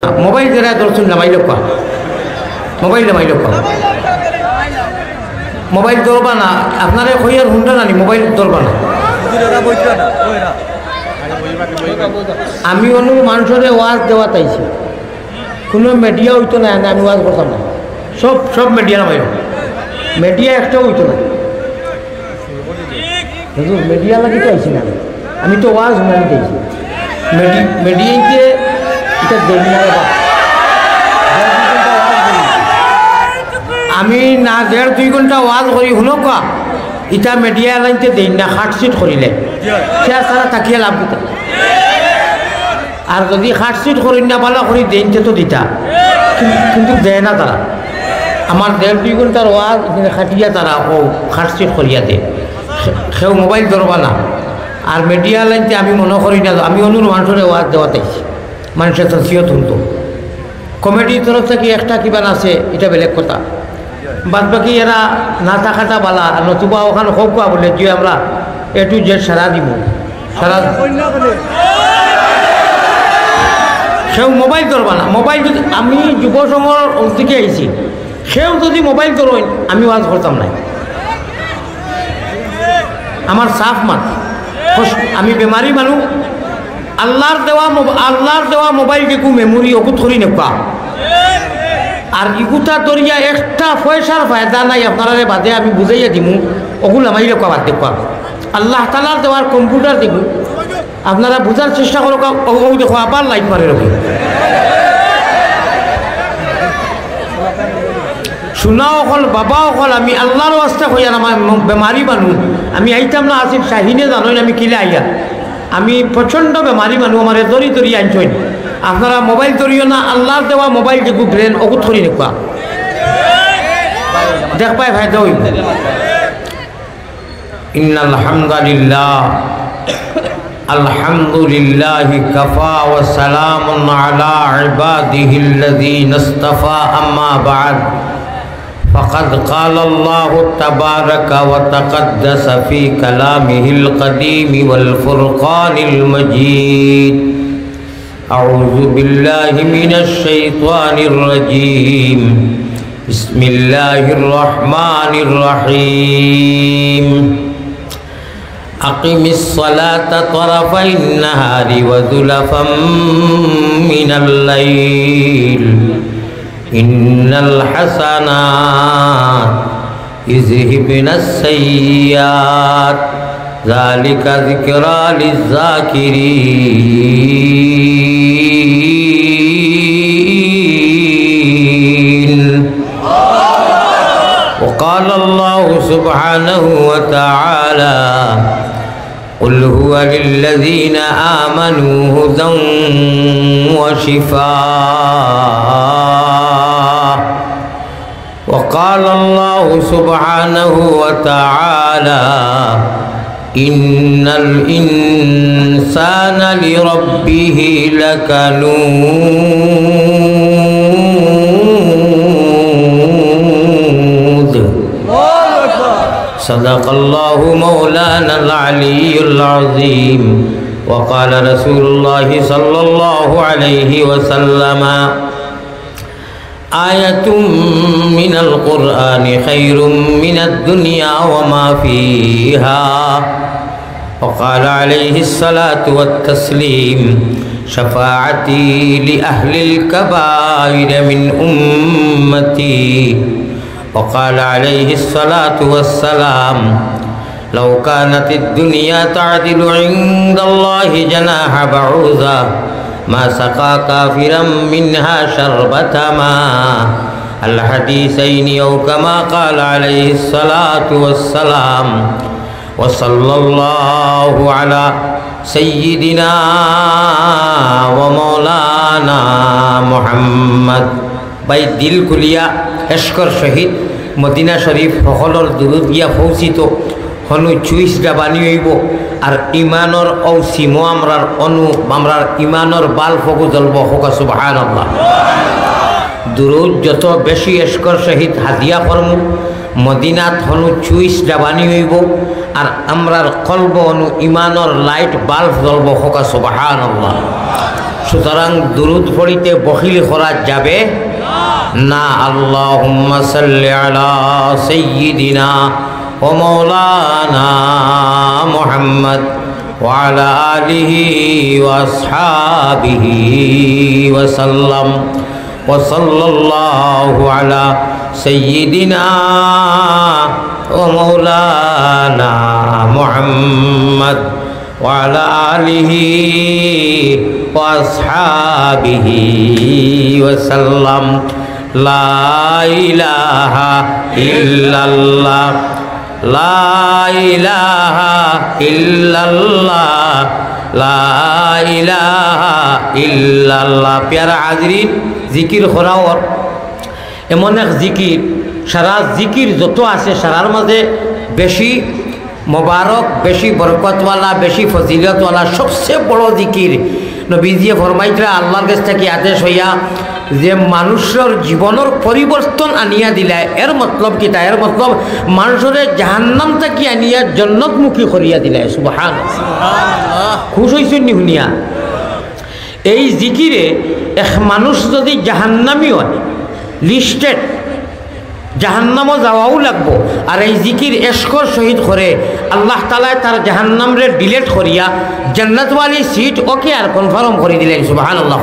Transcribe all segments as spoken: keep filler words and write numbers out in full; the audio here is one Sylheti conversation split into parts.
মোবাইল যেরা ধরছইন, নামাইলউক্কা। মোবাইল নামাইলউক্কা। মোবাইল ধরবা না, আপনারে কইয়ার হুনরা নানি, মোবাইল ধরবা না। আমি অনর মানষরে ওয়াজ দেওয়াত আইছি, কুনু মিডিয়া অইতো নায়, আমি ওয়াজ করতাম না। সব, সব মিডিয়া নামাইও, মিডিয়া একটাও অইতো নায়। হুজুর, মিডিয়া লাগি তো আইছি না আমি, আমি তো ওয়াজ হুনানি আইছি। মিডি-, মিডিয়াইতে ইটা দেইন না রে বাপ। আমি না দেড় দুই ঘন্টা ওয়াজ করি, হুনউক্কা, ইটা মিডিয়া লাইনতে দেইন না, কাটছিট করিলে। সে ছাড়া থাকিয়া লাভ কিতা? আর যদি কাটছিট করইন না, বালা করি দেইন, তে তো দিতা, কিন-, কিন্তু দেয় না তারা। আমার দেড় দুই ঘন্টার ওয়াজ ইখানে কাটিয়া তারা ও কাটছিট করিয়া দেয়। সে-, কেউ মোবাইল ধরবা না। আর মিডিয়া লাইনতে আমি মনো করি না, আমি অনর মানষরে ওয়াজ দেওয়াত আইছি, মানষে নসিহত হুনতো। কমিটির তরফ থাকি একটা কিবা আছে, ইটা বেলেগ কথা। বাদ বাকি এরা না থাকাটা বালা, আর নতুবা অখান কউক্কা বুলে যে আমরা A to Z সারা দিমু, সারা। কেউ মোবাইল ধরবা না। মোবাইল যদি, আমি যুব সংঘর অফিস থাকি আইছি, কেউ যদি মোবাইল ধরইন, আমি ওয়াজ করতাম নায়। আমার সাফ মাত, কস-, আমি বেমারি মানুষ। আল্লার দেওয়া মোব-, আল্লার দেওয়া মোবাইল যেগু মেমোরি, অগুত করি নেউক্কা। আর ইগুতা ধরিয়া একটা পয়সার ফায়দা নাই, আপনারারে বাদে আমি বুঝাইয়া দিমু, অগু লামাইলউক্কা, বাদ দেউক্কা। আল্লাহ তাআলার দেওয়ার কম্পিউটার যেগু, আপনারা বুঝার চেষ্টা করউক্কা, অউ, অউ দেখো, আবার লাইট মারে রকি। সোনা অকল, বাবা অকল, আমি আল্লার ওয়াস্তে কইয়ার, আমার ম-, বেমারি মানুষ, আমি আইতাম না, আসিফ শাহিনে জানইন আমি কিলা আইয়ার। আমি প্রচণ্ড বেমারি মানুষ, আমারে ধরি ধরি আনছইন। আপনারা মোবাইল ধরিও না, আল্লার দেওয়া মোবাইল যেগু ব্রেন, অগুত করি নেউক্কা। দেখবায় ফায়দা অইবো। إن الحمد لله، الحمد لله كفى وسلام على عباده الذين اصطفى، أما بعد، فقد قال الله تبارك وتقدس في كلامه القديم والفرقان المجيد، أعوذ بالله من الشيطان الرجيم. بسم الله الرحمن الرحيم. أقم الصلاة طرفي النهار وزلفا من الليل، إن الحسنات يذهبن السيئات، ذلك ذكرى للذاكرين. وقال الله سبحانه وتعالى: قل هو للذين آمنوا هدى وشفاء. وقال الله سبحانه وتعالى: إن الإنسان لربه لكنود. صدق الله مولانا العلي العظيم. وقال رسول الله صلى الله عليه وسلم: آية من القرآن خير من الدنيا وما فيها. وقال عليه الصلاة والتسليم: شفاعتي لأهل الكبائر من أمتي. وقال عليه الصلاة والسلام: لو كانت الدنيا تعدل عند الله جناح بعوضة ما سقى كافرا منها شربة ماء. الحديثين أو كما قال عليه الصلاة والسلام. وصلى الله على سيدنا ومولانا محمد. ভাই, দিল খুলিয়া এশকর সহিত মদিনা শরীফ হকলর দুরুদ গিয়া পৌঁছিত, হনু সুইচ দাবানি অইবো, আর ইমানর অউ সিমো আমরার অনু, আমরার ইমানর বাল্ব অগু জ্বলবো, কউক্কা সুবহানাল্লাহ। দুরুদ যত বেশি এশকর সহিত হাদিয়া করমু, মদিনাত হনু সুইচ দাবানি অইবো, আর আমরার কলবো হনু ইমানর লাইট বাল্ব জ্বলবো, কউক্কা সুবহানাল্লাহ। সুতরাং দুরুদ পড়িতে বখিল করা যাবে না। আল্লাহুম্মা সাল্লি আলা সাইয়্যিদিনা ওয়া মাওলানা মুহাম্মদ ওয়া আলা আলিহি ওয়া আসহাবিহি ওয়া সাল্লাম। ওয়া সাল্লাল্লাহু আলা সাইয়্যিদিনা ওয়া মাওলানা মুহাম্মদ ওয়া আলা আলিহি ওয়া আসহাবিহি ওয়া সাল্লাম। লা ইলাহা ইল্লাল্লাহ, লা ইলাহা ইল্লাল্লাহ, লা ইলাহা ইল্লাল্লাহ। পিয়ারা হাজিরিন, জিকির করা অর এমন এক জিকির, সারা জিকির যত আছে, সারার মাঝে বেশি মোবারক, বেশি বরকতওয়ালা, বেশি ফজিলতওয়ালা, সবচেয়ে বড় জিকির। নবীজিয়ে ফরমাইতরা, আল্লাহর গেছ থাকি আদেশ অইয়া যে মানুষর জীবনর পরিবর্তন আনিয়া দিলায়, এর মতলব কিতা? এর মতলব মানুষরে জাহান্নাম থাকি আনিয়া জন্নতমুখী করিয়া দিলায়। সুবহান। খুশ অইছইন নি হুনিয়া? এই জিকিরে এক মানুষ যদি জাহান্নামী অয়, লিস্টেড, জাহান্নামো যাওয়াও লাগবো, আর এই জিকির এশকর সহিত করে, আল্লাহ তাআলায় তার জাহান্নামরে ডিলিট করিয়া জান্নাতওয়ালি সিট ওকে আর কনফার্ম করি দিলাইন। সুবহানাল্লাহ।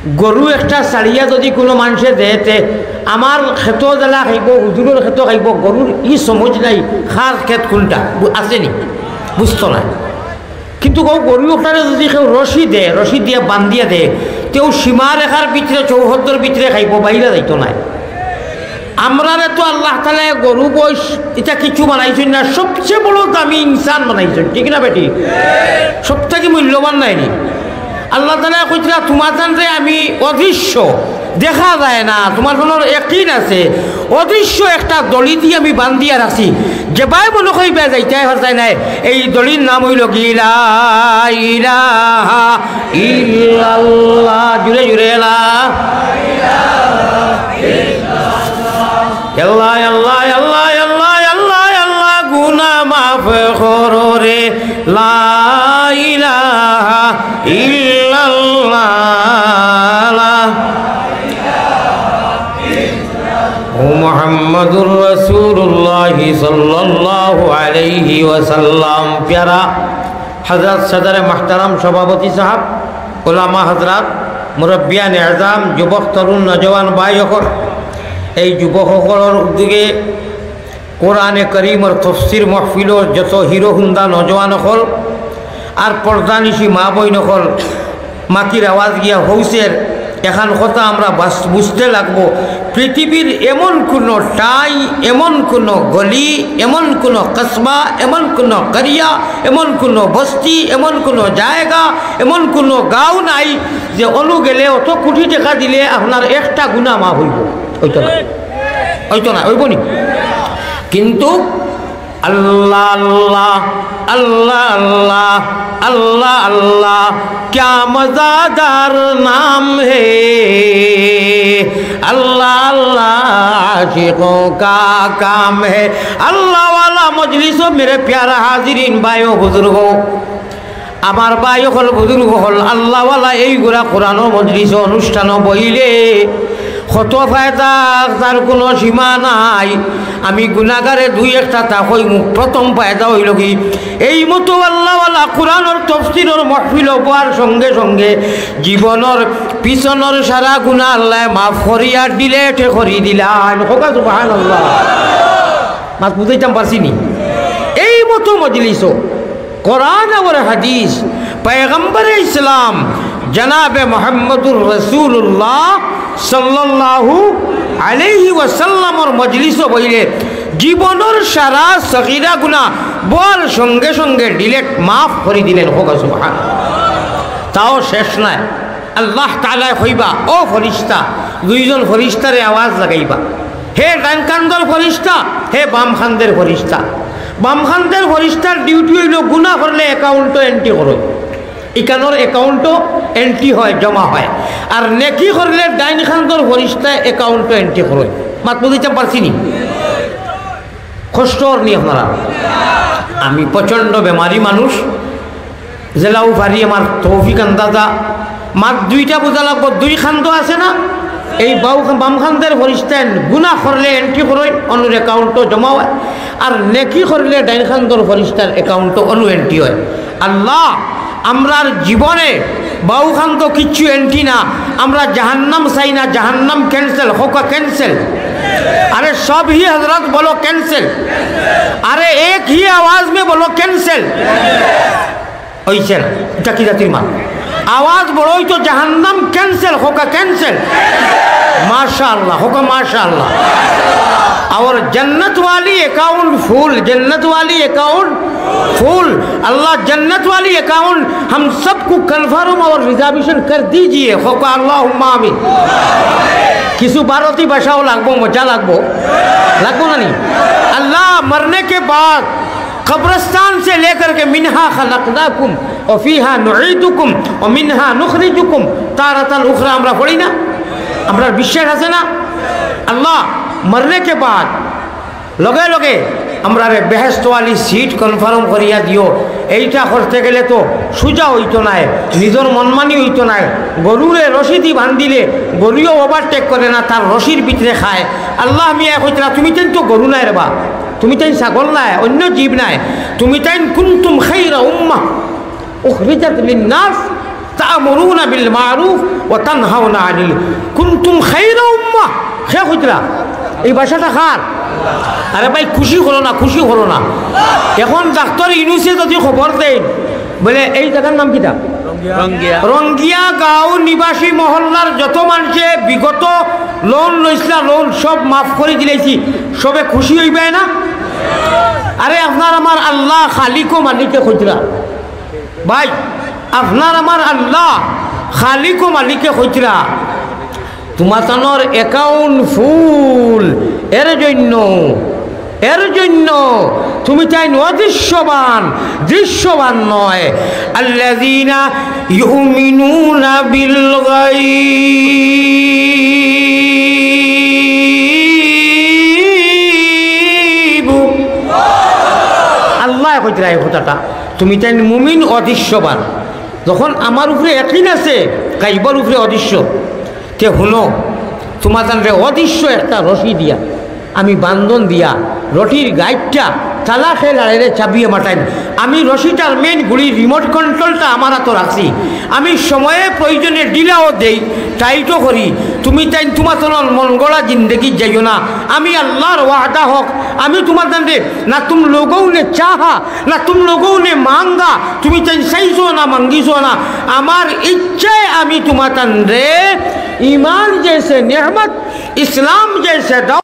গরু একটা ছাড়িয়া যদি কুনু মানষে দেয়, তে আমার খেতো জ্বালা খাইবো, হুজুরর খেতো খাইবো, গরুর ই সমজ নাই কার খেত কুনটা, বু-, আছে নি? বুঝতো নায়। কিন্তু অউ গরু ওটারে যদি কেউ রশি দেয়, রশি দিয়া বান্ধিয়া দেয়, তেউ সীমারেখার ভিতরে, চৌহদ্দর ভিতরে খাইবো, বাইরা যাইতো নায়। আমরারে তো আল্লাহ তাআলায় গরু বইস ইটা কিচ্ছু বানাইছইন না, সবচেয়ে বড় দামি ইনসান বানাইছইন, ঠিক না বেটি? সব থাকি মূল্যবান নায় নি? আল্লাহ তাআলায় কইতরা, "তুমাতানরে আমি অদৃশ্য, দেখা যায় না, তুমাতানর একিন আছে, অদৃশ্য একটা দড়িদি আমি বান্ধিয়া রাখছি, যেবায় মনো কইবায় যাইতায় পারতায় নায়।" এই দড়ির নাম অইলো কি? লা ইলাহা ইল্লাল্লাহ। জুরে জুরে লা। আল্লাহ, আল্লাহ, আল্লাহ, আল্লাহ, আল্লাহ, আল্লাহ, গুনা মাফ করো রে। লা ইলাহা ইল্লাল্লাহ। ও মুহাম্মাদুর রাসূলুল্লাহ সাল্লাল্লাহু আলাইহি ওয়াসাল্লাম। পিয়ারা হযরত সদরে মুহতারাম সভাপতি সাহেব, ওলামা হযরত, মুরব্বিয়ানে আজম, যুবক, তরুণ, নওজোয়ান ভাই অকল, এই যুবক অকলর উদ্যোগে কোরআনে করিমর তফসির মাহফিলর যত হিরো হুন্দা নওজোয়ান অকল আর পর্দানিশি মা বইন অকল, মাতির আওয়াজ গিয়া হউছের, এখান কথা আমরা বাস-, বুঝতে লাগবো। পৃথিবীর এমন কোনো ঠাই, এমন কোনো গলি, এমন কোনো কসবা, এমন কোনো করিয়া, এমন কোনো বস্তি, এমন কোনো জায়গা, এমন কোনো গাঁও নাই যে অনু গেলে অত কোটি টাকা দিলে আপনার একটা গুনা মাফ অইবো। অইতো না, অইতো না, অইবো নি? কিন্তু আল্লাহ, আল্লাহ, আল্লাহ, আল্লাহ, আল্লাহ, আল্লাহ, ক্যা মজাদার নাম হে। আল্লাহ, আল্লাহ, আশিকোঁ কা কাম হে। আল্লাহওয়ালা মজলিসো মেরে প্যারা হাজিরিন, ভাইও বুজুর্গো, আমার ভাই অকল, বুজুর্গ অকল, আল্লাহওয়ালা এইগুলা কোরআনর মজলিসো, অনুষ্ঠানো বইলে কত ফায়দা, তার কোনো সীমা নাই। আমি গুনাগারে দুই একটা তা কইমু। প্রথম ফায়দা অইলো কি, এই মতো আল্লাহওয়ালা কোরআনর তফসিরর মাহফিলো বওয়ার সঙ্গে সঙ্গে জীবনর পিছনর সারা গুনা আল্লায় মাফ করিয়া ডিলিট করি দিলাইন। কউক্কা সুবহানাল্লাহ। মাত বুঝাইতাম পারছি নি? এই মতো মজলিসো কোরআন আর হাদিস, পয়গম্বরে ইসলাম জনাবে মুহাম্মদুর রাসূলুল্লাহ সাল্লাল্লাহু আলাইহি ওয়াসাল্লামর মজলিসো বইলে জীবনর সারা সগীরা গুনা বওয়ার সঙ্গে সঙ্গে ডিলিট, মাফ করি দিলেন। কউক্কা সুবহান। তাও শেষ নায়, আল্লাহ তাআলায় কইবা, "ও ফরিস্তা", দুইজন ফরিস্তারে আওয়াজ লাগাইবা, হে ডাইন কান্দর ফরিস্তা, হে বাম কান্দর ফরিস্তা। বাম কান্দর ফরিস্তার ডিউটি অইলো গুনা করলে অ্যাকাউন্টো এন্ট্রি করো, ইকানোর অ্যাকাউন্টো এন্ট্রি হয়, জমা হয়। আর নেকি করলে ডাইন কান্দর ফরিস্তায় অ্যাকাউন্টো এন্ট্রি করো। মাত বুঝাইতাম পারছি নি? কষ্ট অর নি আপনারা? আমি প্রচণ্ড বেমারি মানুষ, যেলাউ পারি আমার তৌফিক আন্দাজা। মাত দুইটা বুঝা লাগবো, দুই খান্দ আছে না? এই বাউ-, বাম খান্দের ফিরিস্তাইন গুনা করলে entry করইন, অন্যর account-ও জমা অয়, আর নেকি করলে ডাইন খান্দর ফিরিস্তার account-ও অনু entry অয়। আল্লাহ, আমরার জীবনে বাউ খান্দ কিচ্ছু entry না, আমরা জাহান্নাম চাই না, জাহান্নাম cancel, কউক্কা cancel। আরে সব হি হজরত বলো cancel, আরে এক হি আওয়াজ মে বলো cancel। অইছে না? ইটা কি জাতির মাত? আওয়াজ বড় অইতো, জাহান্নাম cancel, কউক্কা cancel। মাশাআল্লাহ, কউক্কা মাশাআল্লাহ। আর জন্নত ওয়ালি account full, জন্নত ওয়ালি account full। আল্লাহ, জন্নত ওয়ালি account हम सबको confirm और reservation कर दीजिए। কউক্কা আল্লাহুম্মা আমিন। কিছু ভারতি ভাষাও লাগবো, মজা লাগবো, লাগবো না নি? আল্লাহ, মরনে কে বাদ কবরস্তান সে লেকর কে منها خلقناكم وفيها نعيدكم ومنها نخرجكم تارة أخرى আমরা পড়ি না? আমরার বিশ্বাস আছে না? আল্লাহ, মরনে কে বাদ লগে লগে আমরারে বেহেশত ওয়ালি seat confirm করিয়া দিও। এইটা করতে গেলে তো সুজা অইতো নায়, নিজর মনমানি অইতো নায়। গরুরে রশি দি বান্ধিলে গরুও overtake করে না, তার রশির ভিতরে খায়। আল্লাহ মিয়া কইতরা, তুমিতাইন তো গরু নায় রেবা, তুমিতাইন ছাগল নায়, অন্য জীব নায়, তুমিতাইন كنتم خير أمة أخرجت للناس تأمرون بالمعروف وتنهون عن ال-, كنتم خير أمة। কে কইতরা? এই ভাষাটা কার? আরে ভাই, খুশি করো না, খুশি করো না। এখন ডাক্তার ইউনূসে যদি খবর দেইন, বলে, এই জাগার নাম কিতা? রঙ্গিয়া। রঙ্গিয়া গাঁও নিবাসী মহল্লার যত মানষে বিগত loan লইছলা, loan সব মাফ করি দিলাইছি, সবে খুশি অইবায় না? আরে, আপনার আমার আল্লাহ খালিক ও মালিকে কইতরা। ভাই, আপনার আমার আল্লাহ খালিক ও মালিকে কইতরা, তুমাতানর account full, এর জন্য, এর জন্য তুমিতাইন অদৃশ্যবান, দৃশ্যবান নয়। الذين يؤمنون بالغيب। আল্লায় কইতরা এই কথাটা, তুমিতাইন মুমিন অদৃশ্যবান। যখন আমার উপরে একিন আছে, গাইবর উপরে অদৃশ্য, তে হুনো, তুমাতানরে অদৃশ্য একটা রশি দিয়া, আমি বান্ধন দিয়া, রশির গাইটটা তালা খে লাড়েরে চাবিয়ে মাতাইন। আমি রশিটার main গুড়ি remote controlটা আমার আতো রাখছি। আমি সময়ে প্রয়োজনে ঢিলাও দেই, tight-ও করি। তুমিতাইন তুমাতানর মনগড়া জিন্দেগিত যাইও না। আমি আল্লার ওয়াদা হক, আমি তুমাতানরে, না তুম লোগোঁ নে চাহা, না তুম লোগোঁ নে মাঙ্গা, তুমিতাইন চাইছো না, মাঙ্গিছো না। আমার ইচ্ছায় আমি তুমাতানরে ইমান জেসে নেয়ামত, ইসলাম জেসে দাও-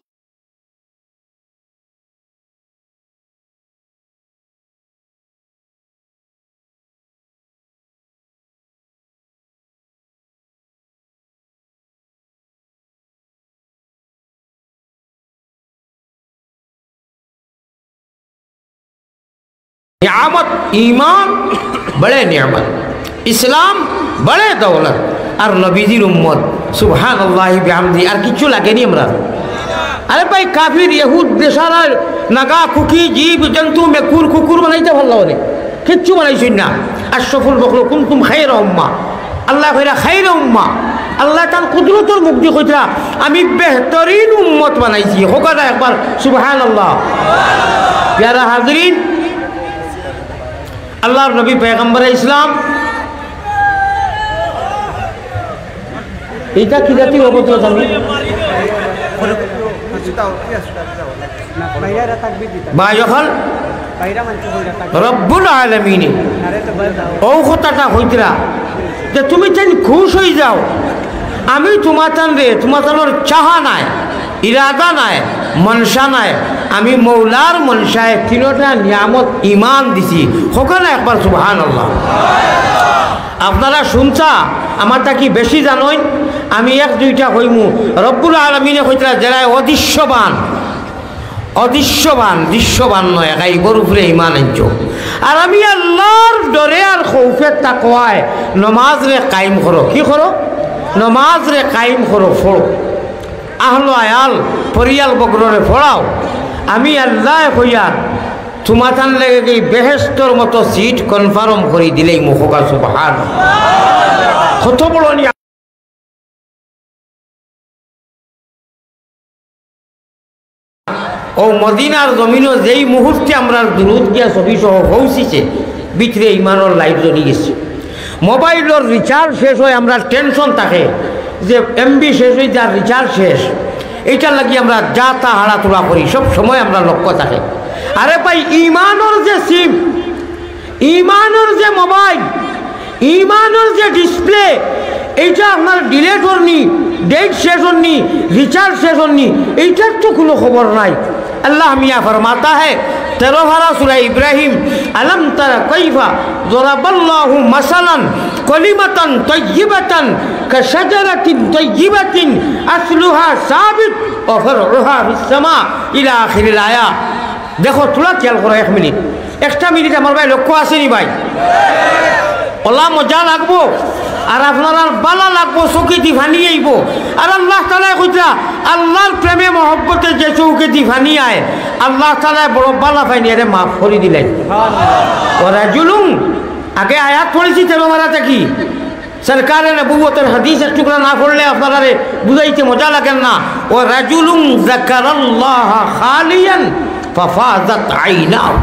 নিয়ামত, ঈমান বড়ে নিয়ামত, ইসলাম বড়ে দৌলত, আর নবীজির উম্মত। সুবহানাল্লাহি বিহামদি। আর কিচ্ছু লাগেনি আমরার। আরে ভাই, কাফির, ইহুদ, নাসারা, নাগা, কুকি, জীব, জন্তু, মেকুর, কুকুর বানাইতা পারলা অনে? কিচ্ছু বানাইছইন না। আশরাফুল মখলুক, কুনতুম খায়রা উম্মাহ। আল্লায় কইরা খায়রা উম্মাহ। আল্লায় তান কুদরতর মুখদি কইতরা, "আমি বেহতরিন উম্মত বানাইছি।" কউক্কা না একবার সুবহানাল্লাহ। পেয়ারা হাজিরিন, আল্লার নবী পয়গম্বরে ইসলাম, ইটা কি জাতির অভদ্র জানি? ভাই অকল, রব্বুল আলামিনে অউ কথাটা কইতরা যে তুমিতাইন খুশ অইযাও, আমি তুমাতানরে, তুমাতানর চাহা নাই, ইরাদা নাই, মনশা নাই, আমি মৌলার মনশায় তিনটা নিয়ামত ঈমান দিছি। কউক্কা না একবার সুবহানাল্লাহ। আপনারা শুনতা, আমার থাকি বেশি জানইন, আমি এক দুইটা কইমু। রব্বুল আলামিনে কইতরা, যেরায় অদৃশ্যবান, অদৃশ্যবান, দৃশ্যবান নয়, গাইবর উপরে ঈমান আনছো। আর আমি আল্লার ডরে আর খৌফে তাকওয়ায় নমাজরে কায়েম করো। কি করো? নমাজরে কায়েম করো, পড়ো। আহলো আয়াল, পরিয়াল বগররে পড়াও। আমি আল্লায় কইয়ার, তুমাতান লাগি বেহেস্তর মতো সিট কনফার্ম করি দিলাইমু, কউক্কা সুবহান। কত বড় নিয়া অউ মদিনার জমিনো যেই মুহূর্তে আমরার দুরুদ গিয়া ছবি সহ পৌঁছিছে, ভিতরে ইমানর লাইট জ্বলি গেছে। মোবাইলর রিচার্জ শেষ অয়, আমরার টেনশন থাকে যে এমবি শেষ অই যার, রিচার্জ শেষ, এইটার লাগি আমরা যা তা হাড়াতুড়া করি, সব সময় আমরার লক্ষ্য থাকে। আরে ভাই, ইমানর যে সিম, ইমানর যে মোবাইল, ইমানর যে ডিসপ্লে, এইটা আপনার ডিলেট অরনি, ডেট শেষ অরনি, রিচার্জ শেষ অরনি, এইটার তো কুনু খবর নাই। আল্লাহ মিয়া ফরমাতা হ্যায়, তেরো পারা সূরা ইব্রাহিম, "আলম তারা কাইফা দরাবাল্লাহু মাসালান কালিমাতান তাইয়িবাতান কাশাজারাতিন তাইয়িবাতিন আসলুহা সাবিত ওয়া ফারউহা ফিস সামা" ইলা আখিরিল আয়া। দেখো, থুড়া খেয়াল করো, এক মিনিট, একটা মিনিট, আমার ভাই লক্ষ্য আছে নি ভাই? অলা মজা লাগবো, আর আপনারার বালা লাগবো, চউখেদি পানি আইবো। আর আল্লাহ তাআলায় কইতরা, আল্লাহর প্রেমে মহব্বতে যে চউখেদি পানি আয়, আল্লাহ তাআলায় বড় বালা পাইন, এরে মাফ করি দিলাইন। ওয়া রাজুলুন, আগে আয়াত পড়ছি তেরো পারা থাকি, সরকারে নবুয়তর হাদিস এক টুকরা না পড়লে আপনারারে বুঝাইতে মজা লাগের না। "ওয়া রাজুলুন যাকারাল্লাহা খালিয়ান ফাফাদাত আইনাহু।"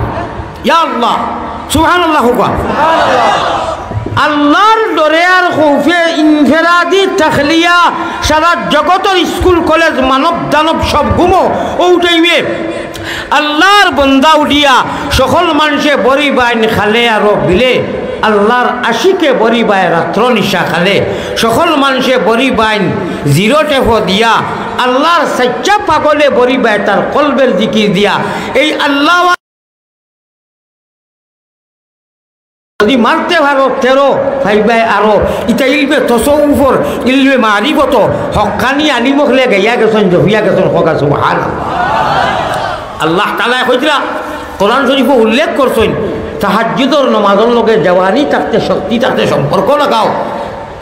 ইয়া আল্লাহ, সুবহানাল্লাহ কউক্কা। আল্লাহর ডরে আর খৌফে ইনফেরাদি তাখলিয়া, সারা জগতর স্কুল কলেজ মানব দানব সব ঘুমো, অউ টাইমে আল্লাহর বন্দা উঠিয়া সকল মানষে বড়ি বাইন খালে আরো বিলে, আল্লাহর আশিকে বড়ি বায় রাত্র নিশা খালে, সকল মানষে বড়ি বাইন জিরো টেফো দিয়া, আল্লাহর সাচ্চা পাগলে বড়ি বায় তার কলবের জিকির দিয়া। এই আল্লাহ যদি মারতে পারো তেরো, পাইবায় আরো। ইতা ইলমে তসৌফর, ইলমে মারিফত, হক্কানি আলিম অকলে গাইয়া গেছইন, জপিয়া গেছইন, কউক্কা সুবহানাল্লাহ। আল্লাহ তাআলায় কইতরা, কোরআন শরীফো উল্লেখ করছইন, তাহাজ্জুদর নমাজর লগে জওয়ানি থাকতে, শক্তি থাকতে সম্পর্ক লাগাও।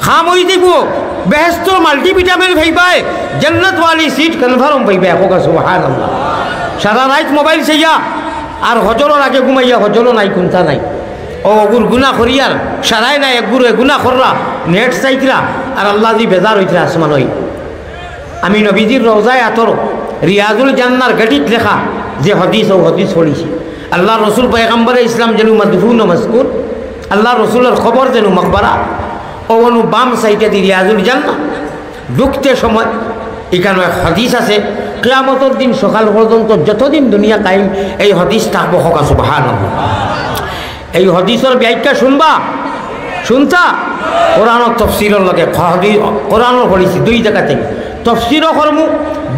কাম অই যাইবো, বেহেস্তর মাল্টিভিটামিন পাইবায়, জান্নাতওয়ালি সিট কনফার্ম পাইবায়, কউক্কা সুবহানাল্লাহ। সারা রাইত মোবাইল চাইয়া, আর হজরর আগে ঘুমাইয়া, হজরও নাই, কুন্তা নাই। অউ অগুর গুনা করিয়ার, সারায় নাই, একগুরে গুনা কররা, নেট চাইতরা, আর আল্লাহ দি বেজার অইতরা আসমান অই। আমি নবীজির রওজায় আতর, রিয়াজুল জান্নার গেটিত লেখা যে হাদিস, অউ হাদিস পড়ছি। আল্লাহর রসুল পয়গম্বরে ইসলাম যেনু মদফুন ও মজকুর, আল্লাহর রসুলর কবর যেনু মকবরা, অউ অনো বাম সাইডেদি রিয়াজুল জান্নাহ। ঢুকতে সময় ইখানো এক হাদিস আছে, কিয়ামতর দিন সকাল পর্যন্ত যতদিন দুনিয়া কায়েম, এই হাদিস থাকবো, কউক্কা সুবহানাল্লাহ। এই হাদিসর ব্যাখ্যা শুনবা? শুনতা? কোরআনর তফসিরর লগে হাদি-, কোরআনও পড়ছি দুই জাগাত। তফসিরও করমু,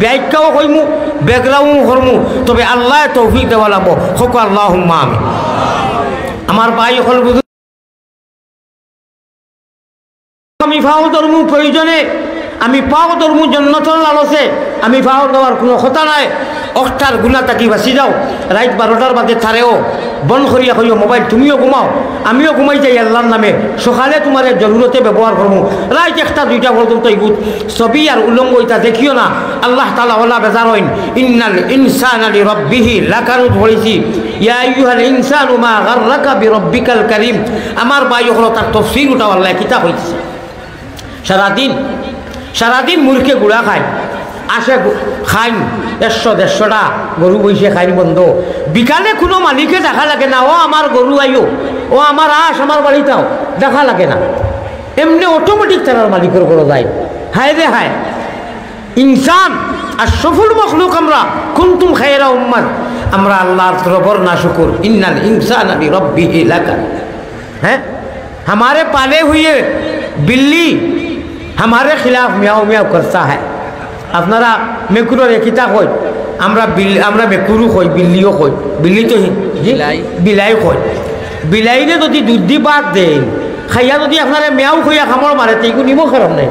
ব্যাখ্যাও কইমু, ব্যাকগ্রাউন্ডও করমু। তবে আল্লায় তৌফিক দেওয়া লাগবো। কউক্কা আল্লাহুম্মা আমিন। আমার ভাই অকল বুঝুন, আমি পাও ধরমু প্রয়োজনে, আমি পাও ধরমু জন্নতর লালসে, আমি পাও দেওয়ার কুনু কথা নাই। অখটার গুনা থাকি বাঁচি যাও। রাইত বারোটার বাদে তারেও বন্ধ করিয়া কইও মোবাইল, তুমিও ঘুমাও, আমিও ঘুমাই যাই আল্লাহর নামে। সকালে তুমারে জরুরতে ব্যবহার করমু। রাইত একটা দুইটা পর্যন্ত ইগুত ছবি আর উলঙ্গ ইতা দেখিও না। আল্লাহ তাআলা অলা বেজার অইন। ইন্নাল ইনসানা লিরাব্বিহি লাকানুদ পড়ছি। ইয়া আইয়ুহাল ইনসানু মা গাররাকা বিরাব্বিকাল কারীম। আমার ভাই অকল, তার তফসির উঠাও, আল্লায় কিতা কইছে। সারাদিন, সারাদিন মুরুখে গুড়া খাইন, আসে গু-, খাইন একশো দেড়শোটা গরু বইছে খাইন বন্ধ। বিকালে কুনু মালিকে ডাকা লাগে না, "ও আমার গরু আইও, ও আমার আস আমার বাড়িত আও", ডাকা লাগে না। এমনে অটোমেটিক তারার মালিকর ঘরো যায়। হায় রে হায়, ইনসান আশরাফুল মখলুক আমরা, কুনতুম খায়রা উম্মাত, আমরা আল্লাহর তরফর নাশুকুর, ইন্নাল ইনসানা লিরাব্বিহি লাকানুদ। हैं? हमारे पाले हुए बिल्ली हमारे खिलाफ म्याऊं म्याऊं करता है। আপনারা মেকুররে কিতা কই? আমরা বিল-, আমরা মেকুরও কই, বিল্লিও কই। বিল্লি তো হি-, জি? বিলাই। বিলাই কই। বিলাইরে যদি দুধ দি ভাত দেইন, খাইয়া যদি আপনারে মেয়াও কইয়া কামড় মারে, তে ইগু নিমখ হারাম নায়।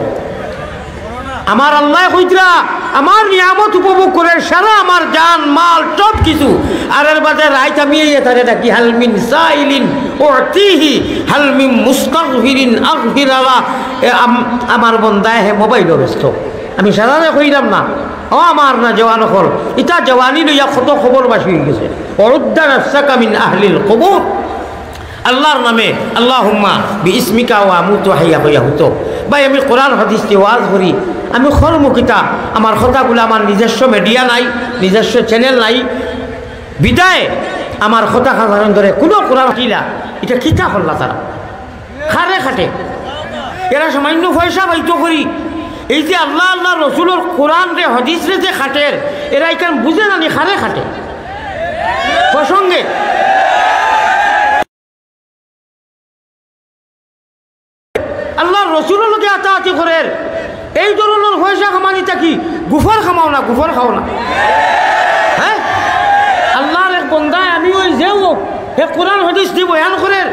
আমার আল্লায় কইতরা, আমার নিয়ামত উপভোগ করের সারা আমার জান, মাল, সব কিছু। আর এর বাদে রাইত আমি এই তারে ডাকি, "হাল মিন সাইলিন উতিহি, হাল মিন মুস্তাগফিরিন আগফির লাহু।" এ আম-, আমার বন্দায় হে মোবাইলো ব্যস্ত। আমি সারারে কইরাম না, ও আমার না জওয়ান অকল, ইতা জওয়ানি লইয়া কত কবরবাসী অইগেছে। ওয়া উদ্দা নাফসাকা মিন আহলিল কুবুর। আল্লাহর নামে, আল্লাহুম্মা বিইসমিকা ওয়া আমুতু ওয়া আহইয়া কইয়া হুতো। ভাই, আমি কোরআন হাদিস দি ওয়াজ করি, আমি করমু কিতা? আমার কথাগুলা, আমার নিজস্ব মিডিয়া নাই, নিজস্ব চ্যানেল নাই, বিদায় আমার কথা খাজারন ধরে কোনো কোরআন কিলা, ইটা কিতা করলা তারা? কারে খাটে? এরা সামান্য পয়সা পাইতো করি। এই যে আল্লাহ, আল্লাহ রসুলর কোরআনরে, হাদিসরে যে খাটের, এরা ইখান বুঝে না নি কারে খাটে। প্রসঙ্গে আল্লাহর রসুলর লগে আতাআতি করের। এই ধরনর পয়সা কামানি থাকি গুফর কামাও না, গুফর খাও না। হ্যাঁ, আল্লাহর এক বন্দায়, আমি ওই যে ও, হে কোরআন হাদিস দি বয়ান করের,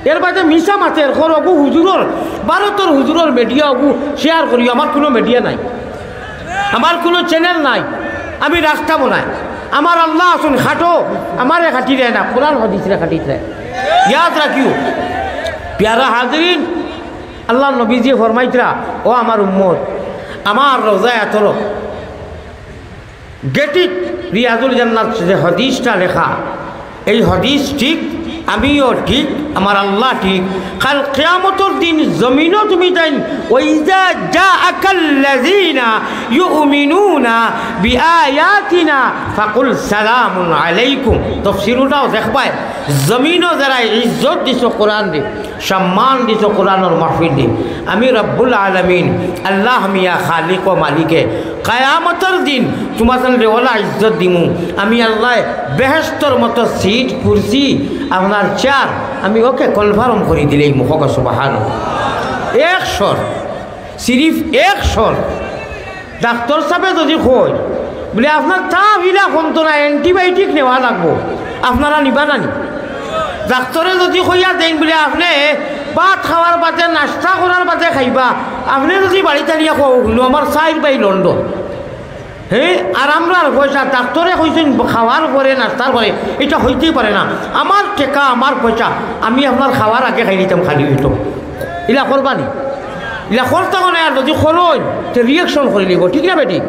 এর বাদে মিছা মাতের, কর অগু হুজুরর, ভারতর হুজুরর মিডিয়া অগু শেয়ার করিও, আমার কোনো মিডিয়া নাই, আমার কোনো চ্যানেল নাই, আমি রাখতামও নায়। আমার আল্লাহ আছইন, খাটো, আমারে খাটিরায় না, কোরআন হাদিসরে খাটিরায়। ইয়াদ রাখিও, পিয়ারা হাজিরিন, আল্লাহর নবীজিয়ে ফরমাইতরা, ও আমার উম্মত, আমার রওজায়ে আতহরর গেটিত রিয়াজুল জান্নাত যে হাদিসটা লেখা, এই হাদিস ঠিক, আমিও ঠিক, আমার আল্লাহ ঠিক। কাল কিয়ামতর দিন জমিনো তুমি তাইন, "ওয়া ইজা জাআকাল্লাযীনা ইউমিনুনা বিআয়াতিনা ফাকুল সালামুন আলাইকুম।" তফসিরটাও দেখবায়, জমিনো যেরা ইজ্জত দিছো কোরআনরে, সম্মান দিছো কোরআনর মাহফিলরে, আমি রব্বুল আলামিন, আল্লাহ মিয়া, খালিক ও মালিকে, কিয়ামতর দিন তুমার সামনে ওলা ইজ্জত দিমু। আমি আল্লাহ বেহেশতর মতো সিট, কুরসি, আপনার চেয়ার, আমি ওকে কনফার্ম করি দিলেই মুখক সুবহান। এক শর্ত, সিরিফ এক শর্ত। ডাক্তর সাবে যদি কয়, বুলে, "আপনার তাপ ইলা কমতো না, অ্যান্টিবায়োটিক নেওয়া লাগবো", আপনারা নিবা না নি? ডাক্তরে যদি কইয়া দেইন, বুলে, "আপনে ভাত খাওয়ার বাদে, নাস্তা করার বাদে খাইবা", আপনে যদি বাড়িত আনিয়া কও, "হুনো, আমার চাইর ভাই লন্ডন, হে, আর আমরার পয়সা, ডাক্তরে কইছইন খাওয়ার পরে, নাস্তার পরে, ইটা অইতেই পারে না, আমার টেকা, আমার পয়সা, আমি আপনার খাওয়ার আগে খাই নিতাম খালি অইতো", ইলা করবা নি? ইলা করতা মানে, আর যদি করইন, তে রিয়াকশন করি লিবো, ঠিক না বেটি?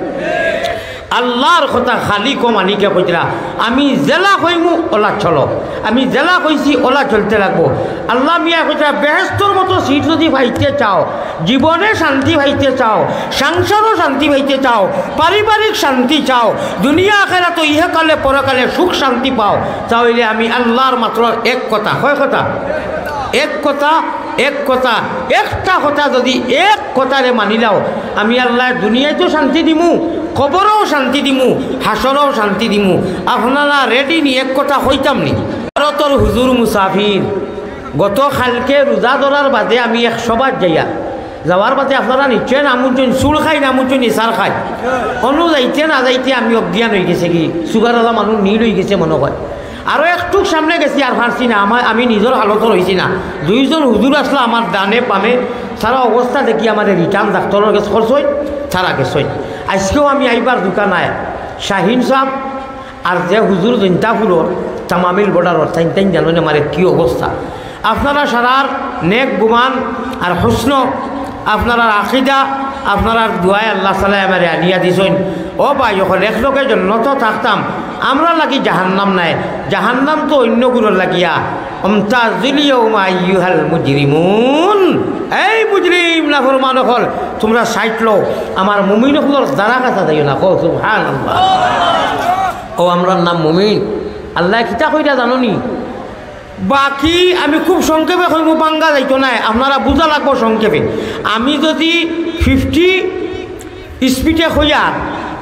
আল্লাহর কথা খালিক ও মালিকে কইতরা, "আমি যেলা কইমু, ওলা চলো। আমি যেলা কইছি, ওলা চলতে লাগবো।" আল্লাহ মিয়া কইতরা, "বেহেশতর মতো সিট যদি পাইতে চাও, জীবনে শান্তি পাইতে চাও, সংসারও শান্তি পাইতে চাও, পারিবারিক শান্তি চাও, দুনিয়া আখেরাত ইহকালে পরকালে সুখ শান্তি পাও, তাইলে আমি আল্লাহর মাত্র এক কথা", কয় কথা? এক কথা, এক কথা, একটা কথা যদি এক কথারে মানিলাও, আমি আল্লাহ দুনিয়াইতো শান্তি দিমু, কবরও শান্তি দিমু, হাশরও শান্তি দিমু। আপনারা রেডি নি? এক কথা কইতাম নি? ভারতর হুজুর মুসাফির, গত কালকে রোজা ধরার বাদে আমি এক সভাত যাইয়া, যাওয়ার বাদে আপনারা নিশ্চয় নাম হুনছইন, চুল খাই নাম হুনছইন, ইসার খাই। অনু যাইতে না যাইতে আমি অজ্ঞান অইগেছে কি, সুগার আলা মানুষ নীল অইগেছে মনো কয়। আরো একটুক সামনে গেছি, আর পারছি না, আমার, আমি নিজর হালতর অইছি না। দুইজন হুজুর আছলা আমার ডানে বামে, তারা অবস্থা দেখি আমারে রিটার্ন ডাক্তরর গেছে করছইন, তারা গেছইন। আইজকেও আমি আইবার দোকান আয়, শাহিন সাব আর যে হুজুর জৈন্তাপুরর তামামিল বর্ডারর, তাইন তাইন জানইন আমারে কি অবস্থা। আপনারা সারার নেক গুমান আর হুসন, আপনারার আকিদা, আপনারার দোয়ায় আল্লাহ তাআলায় আমারে আনিয়া দিছইন। ও ভাই অকল, এক লগে জন্নতো থাকতাম, আমরার লাগি জাহান্নাম নায়, জাহান্নাম তো অইন্যগুরর লাগিয়া। "ওয়ামতাজুল ইয়াউমা আইয়ুহাল মুজরিমুন।" এই মুজরিম, নাফরমান অকল, তুমরা সাইড লও, আমার মুমিন অকলর দ্বারা কাছা যাইও না। কও সুবহানাল্লাহ। ও, আমরার নাম মুমিন। আল্লায় কিতা কইরা জানো নি? বাকি আমি খুব সংক্ষেপে কইমু, বাঙ্গা যাইতো নায়, আপনারা বুঝা লাগবো সংক্ষেপে। আমি যদি ফিফটি স্পিডে কইয়ার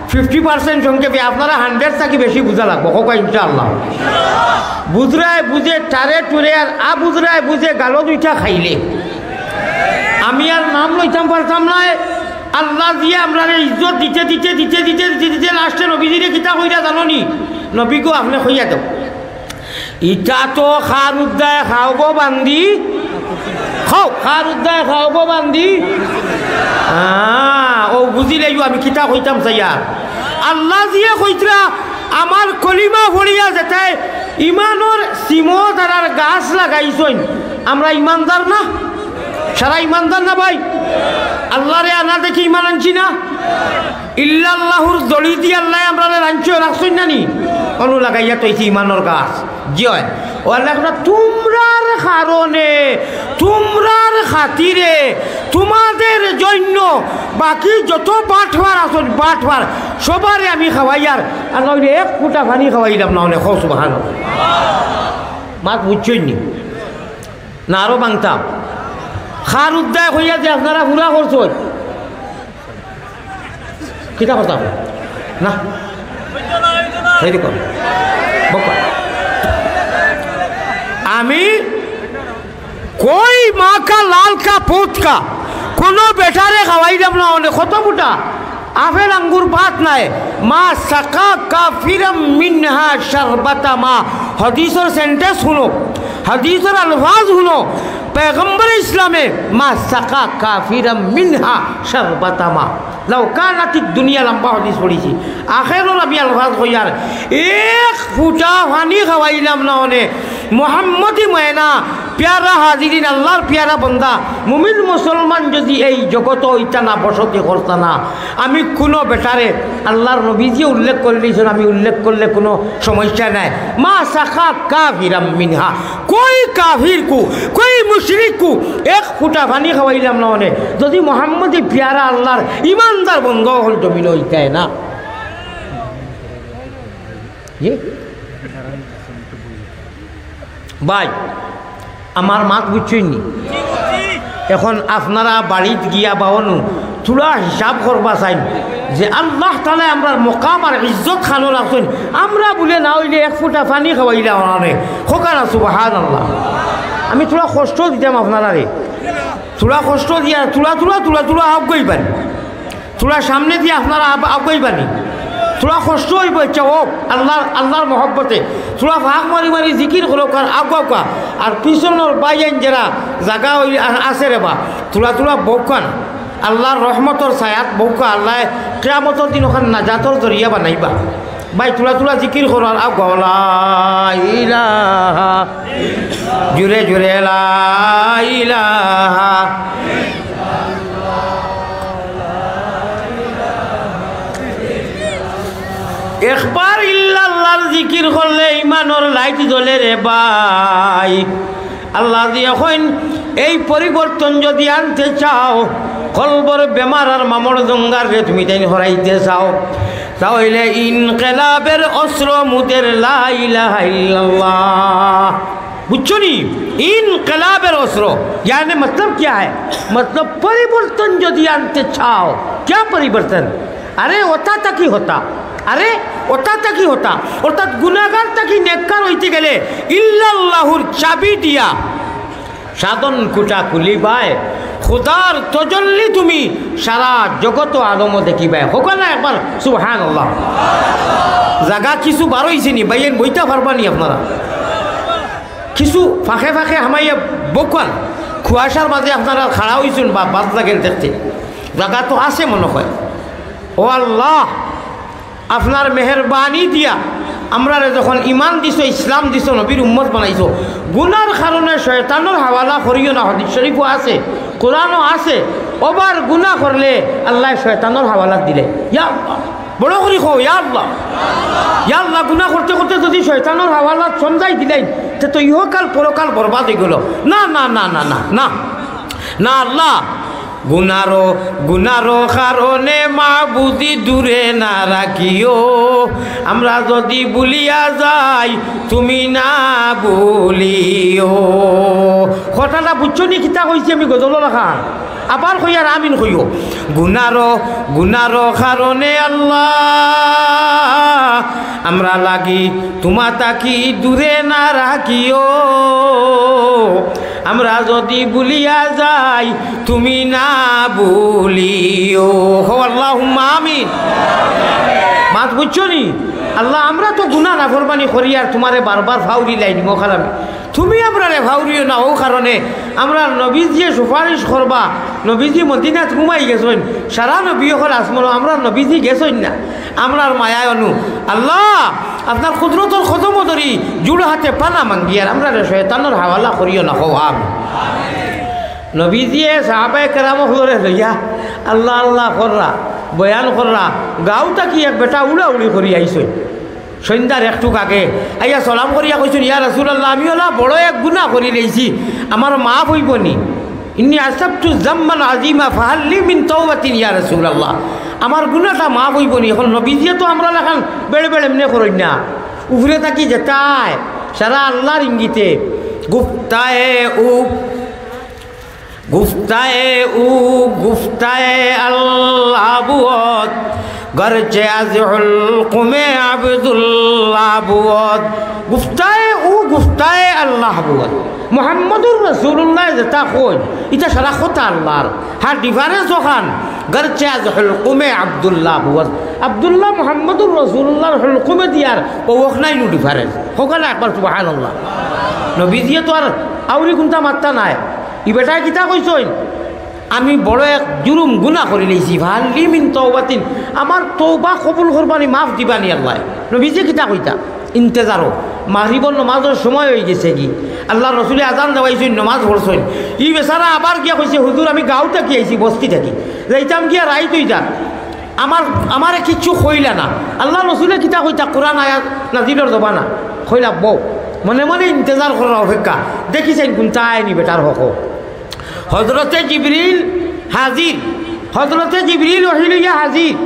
ফিফটি পার্সেন্ট সংক্ষেপে, আপনারা হান্ড্রেড থাকি বেশি বুঝা লাগবো। কউক্কা ইনশাআল্লাহ। বুঝরায় বুঝে টারে টুরে, আর আবুঝরায় বুঝে গালো দুইটা খাইলে। আমি আর নাম লইতাম পারতাম নায়। আল্লাহ দিয়া আমরারে ইজ্জত দিতে দিতে দিতে দিতে দিতে দিতে লাস্টে নবীজিরে কিতা কইরা জানো নি? "নবী গো, আপনে কইয়া দেও।" ইটা তো খার উদ্দায় খাও গো বান্দি। খাও, খার উদ্দায় খাও গো বান্দি। আহ, ও বুঝিলাইও আমি কিতা কইতাম চাইয়ার। আল্লাহ জিয়ে কইতরা, আমার কলিমা পড়িয়া যেতায় ইমানর সিমো তারার গাছ লাগাইছইন, আমরা ইমানদার না? সারা ইমানদার না ভাই? আল্লারে আনা দেখি ইমান আনছি না? ইল্লাল্লাহুর দড়ি দি আল্লায় আমরারে রাখছইন না নি? অনু লাগাইয়া থইছি ইমানর গাছ। জি অয়। ও আল্লাহ, তুমরার কারণে, তুমরার খাতিরে, তুমাদের জন্য বাকি যত বাটপার আছইন, বাটপার, সবারে আমি খাওয়াইয়ার, আর নাইলে এক ফুটা পানি খাওয়াইলাম না অনে। কও সুবহানাল্লাহ। মাত বুঝছইন নি? না আরো ভাঙতাম? কার উদ্দায় কইয়া যে আপনারা পুরা করছইন। কিতা কথা? না। সেই রকম। বকা। আমি কই মা কা লাল কা পুত কা, কোনো বেটারে খাওয়াইলাম না অনে। কত ফুটা? আপেল আঙ্গুর বাদ নাই। মা সাকা কাফিরাম মিনহা শারবাতা মা। হাদিসর sentence হুনো, হাদিসর আলফাজ হুনো। পয়গম্বর ইসলামে মা সাকা কাফিরাম মিনহা শারবাতা মা। লাউ কানাতিদ দুনিয়া, লম্বা হাদিস পড়ছি। আখেরর আমি আলফাজ কইয়ার, এক ফুটা পানি খাওয়াইলাম না অনে। মোহাম্মদী ময়না, পিয়ারা হাজিরিন, আল্লাহর পিয়ারা বন্দা, মুমিন মুসলমান যদি এই জগতো অইতা না, বসতি করতা না, আমি কোনো বেটারে, আল্লাহর নবীজিয়ে উল্লেখ করি দিছইন, আমি উল্লেখ করলে কোনো সমস্যা নাই। মা সাকা কাফিরাম মিনহা, কই কাফির কু, কই মুশরিক কু এক ফুটা পানি খাওয়াইলাম না অনে, যদি মোহাম্মদী পিয়ারা আল্লাহর ইমানদার বন্দা অকল জমিনো অইতায় না। ইয়ে? ভাই, আমার মাত বুঝছইন নি? এখন আপনারা বাড়িত গিয়া বা অনো থুড়া হিসাব করবা চাইন যে আল্লাহ তাআলায় আমরার মকাম আর ইজ্জত খানো রাখছইন, আমরা বুলে না অইলে এক ফুটা পানি খাওয়াইলা অনারে। কউক্কা না সুবহানাল্লাহ। আমি থুড়া কষ্ট দিতাম আপনারারে, থুড়া কষ্ট দিয়া থুড়া থুড়া থুড়া থুড়া আগুয়াইবানি। থুড়া সামনে দিয়া আপনারা আগ-, আগুয়াইবানি। থুড়া কষ্ট অইবো, ইচ্ছা অউক, আল্লাহর, আল্লাহর মহব্বতে। থুড়া ফাঁক মারি মারি জিকির করউক্কা আর আগুয়াউক্কা। আর পিছনর ভাইয়াইন যেরা জাগা অই-, আ-, আছে রে বা, থুড়া থুড়া বউক্কা না। আল্লাহর রহমতর ছায়াত বউক্কা, আল্লায় কিয়ামতর দিন অখান নাজাতর জরিয়া বানাইবা। ভাই, থুড়া থুড়া জিকির করো আর আগুয়াও, লা ইলাহা, জুরে জুরে লা ইলাহা। একবার ইল্লাল্লাহর জিকির করলে ইমানর light জ্বলে রে ভাই। আল্লায় দিয়া কইন, এই পরিবর্তন যদি আনতে চাও, কলবর বেমার আর মামর জঙ্গাররে তুমি তাইন হরাইতে চাও, তা অইলে ইনকিলাবের অস্ত্র মুদের লা ইলাহা ইল্লাল্লাহ। বুঝছো নি? ইনকিলাবের অস্ত্র। ইয়ানি মতলব কিয়া হ্যায়? মতলব পরিবর্তন যদি আনতে চাও, কিয়া পরিবর্তন? আরে অতা থাকি হতা, আরে অতা থাকি হতা, অর্থাৎ গুনাগার থাকি নেককার অইতে গেলে ইল্লাল্লাহুর চাবি দিয়া সাধন কুটা খুলিবায়, খুদার তজল্লি তুমি সারা জগত আলমো দেখিবায়। কউক্কা না একবার সুবহানাল্লাহ। জাগা কিছু বার অইছে নি, ভাইয়াইন বইতা পারবা নি আপনারা? কিছু ফাঁকে ফাঁকে হামাইয়া বউক্কা না, কুয়াশার মাঝে আপনারা খাড়া অইছইন বা বাদ লাগের দেখতে, জাগা তো আছে মনো কয়। ও আল্লাহ, আপনার মেহেরবানি দিয়া আমরারে যখন ইমান দিছো, ইসলাম দিছো, নবীর উম্মত বানাইছো, গুনার কারণে শয়তানর হাওয়ালা করিও না। হাদিস শরীফও আছে, কোরআনও আছে, ওবার গুনা করলে আল্লায় শয়তানর হাওয়ালাত দিলে। ইয়া আল্লাহ, বড় করি কও, ইয়া আল্লাহ। ইয়া আল্লাহ, গুনা করতে করতে যদি শয়তানর হাওয়ালাত সমজাই দিলাইন, তে তো ইহকাল পরকাল বরবাদ অইগেলো। না, না, না, না, না, না। না আল্লাহ, গুনারো, গুনারো কারণে মাবুদি দূরে না রাখিও। আমরা যদি ভুলিয়া যাই, তুমি না ভুলিও। কথাটা বুঝছো নি কিতা কইছি আমি গজলর লাখান? আবার কইয়ার আমিন কইও। গুনারো, গুনারো কারণে আল্লাহ, আমরা লাগি তুমা থাকি দূরে না রাখিও। আমরা যদি ভুলিয়া যাই, তুমি না ভুলিও। কও আল্লাহুম্মা আমিন। মাত বুঝছো নি? আল্লাহ, আমরা তো গুনা নাফরমানি করি আর তুমারে বারবার ফাউরি লাইনি মখারামি। তুমি আমরারে ফাউরিও না, অউ কারণে আমরার নবীজিয়ে সুপারিশ করবা। নবীজি মদিনাত ঘুমাই গেছইন, সারা নবী অকল আসমনো, আমরার নবীজি গেছইন না। আমরার মায়ায় অনু আল্লাহ, আপনার কুদরতর কদমো ধরি জুড় হাতে পানা মাঙ্গিয়ার আমরারে শয়তানর হাওয়ালা করিও না, কও আমিন। নবীজিয়ে সাহাবায়ে কেরাম অকলরে লইয়া আল্লাহ আল্লাহ কররা, বয়ান কররা, গাঁও থাকি এক বেটা উড়াউড়ি করি আইছইন। সন্ধ্যার একটুক আগে আইয়া সালাম করিয়া কইছইন, "ইয়া রাসূলুল্লাহ, আমি অলা বড় এক গুনাহ করি লইছি, আমার মাফ অইবো নি? ইন্নী আসাবতু যামমান আযীমা ফাহাল লি মিন তাওবাতিন ইয়া রাসূলুল্লাহ।" আমার গুনাহটা মাফ অইবো নি? এখন নবীজিয়ে তো আমরার লাখান বেড় বেড় এমনে করইন না, উপরে থাকি যেতায় সারা আল্লাহর ইঙ্গিতে, গুফতায়ে উ গুফতায়ে উ গুফতায়ে আল্লাহ বুয়ো, গরচে আজ হুলকুমে আব্দুল্লাহ বুয়ো। গুফতায়ে উ গুফতায়ে আল্লাহ বুয়ো। মুহাম্মদুর রাসূলুল্লাহ যেটা কইন, ইটা সারা কথা আল্লাহর। হ্যাঁ, difference অখান, গরচে আজ হুলকুমে আব্দুল্লাহ বুয়ো। আব্দুল্লাহ মুহাম্মদুর রাসূলুল্লাহর হুলকুমে দিয়ার, অউ অখান নাইনু difference। কউক্কা না একবার সুবহানাল্লাহ। নবীজিয়ে তো আর আউরি কুন্তা মাততা নায়। ই বেটায় কিতা কইছইন? "আমি বড় এক জুরুম গুনাহ করি লইছি, ফাহাল লি মিন তাওবাতিন, আমার তওবা কবুল করবা নি, মাফ দিবা নি আল্লায়?" নবীজিয়ে কিতা কইতা? ইন্তেজারো। মাগরিবর নমাজর সময় অইগেছেগি, আল্লাহর রসুলে আজান দেওয়াইছইন, নমাজ পড়ছইন। ই বেচারা আবার গিয়া কইছে, "হুজুর, আমি গাঁও থাকি আইছি, বস্তি থাকি, যাইতাম গিয়া রাইত অইযার, আমার, আমারে কিচ্ছু কইলা না।" আল্লাহর রসুলে কিতা কইতা? কোরআন আয়াত নাজিলর জমানা। কইলা, "বউ, মনে মনে ইন্তেজার কররা, অপেক্ষা, দেখি চাইন কুন্তা আয় নি বেটার হক।" হজরতে জিবরিল হাজির, হজরতে জিবরিল ওহী লইয়া হাজির।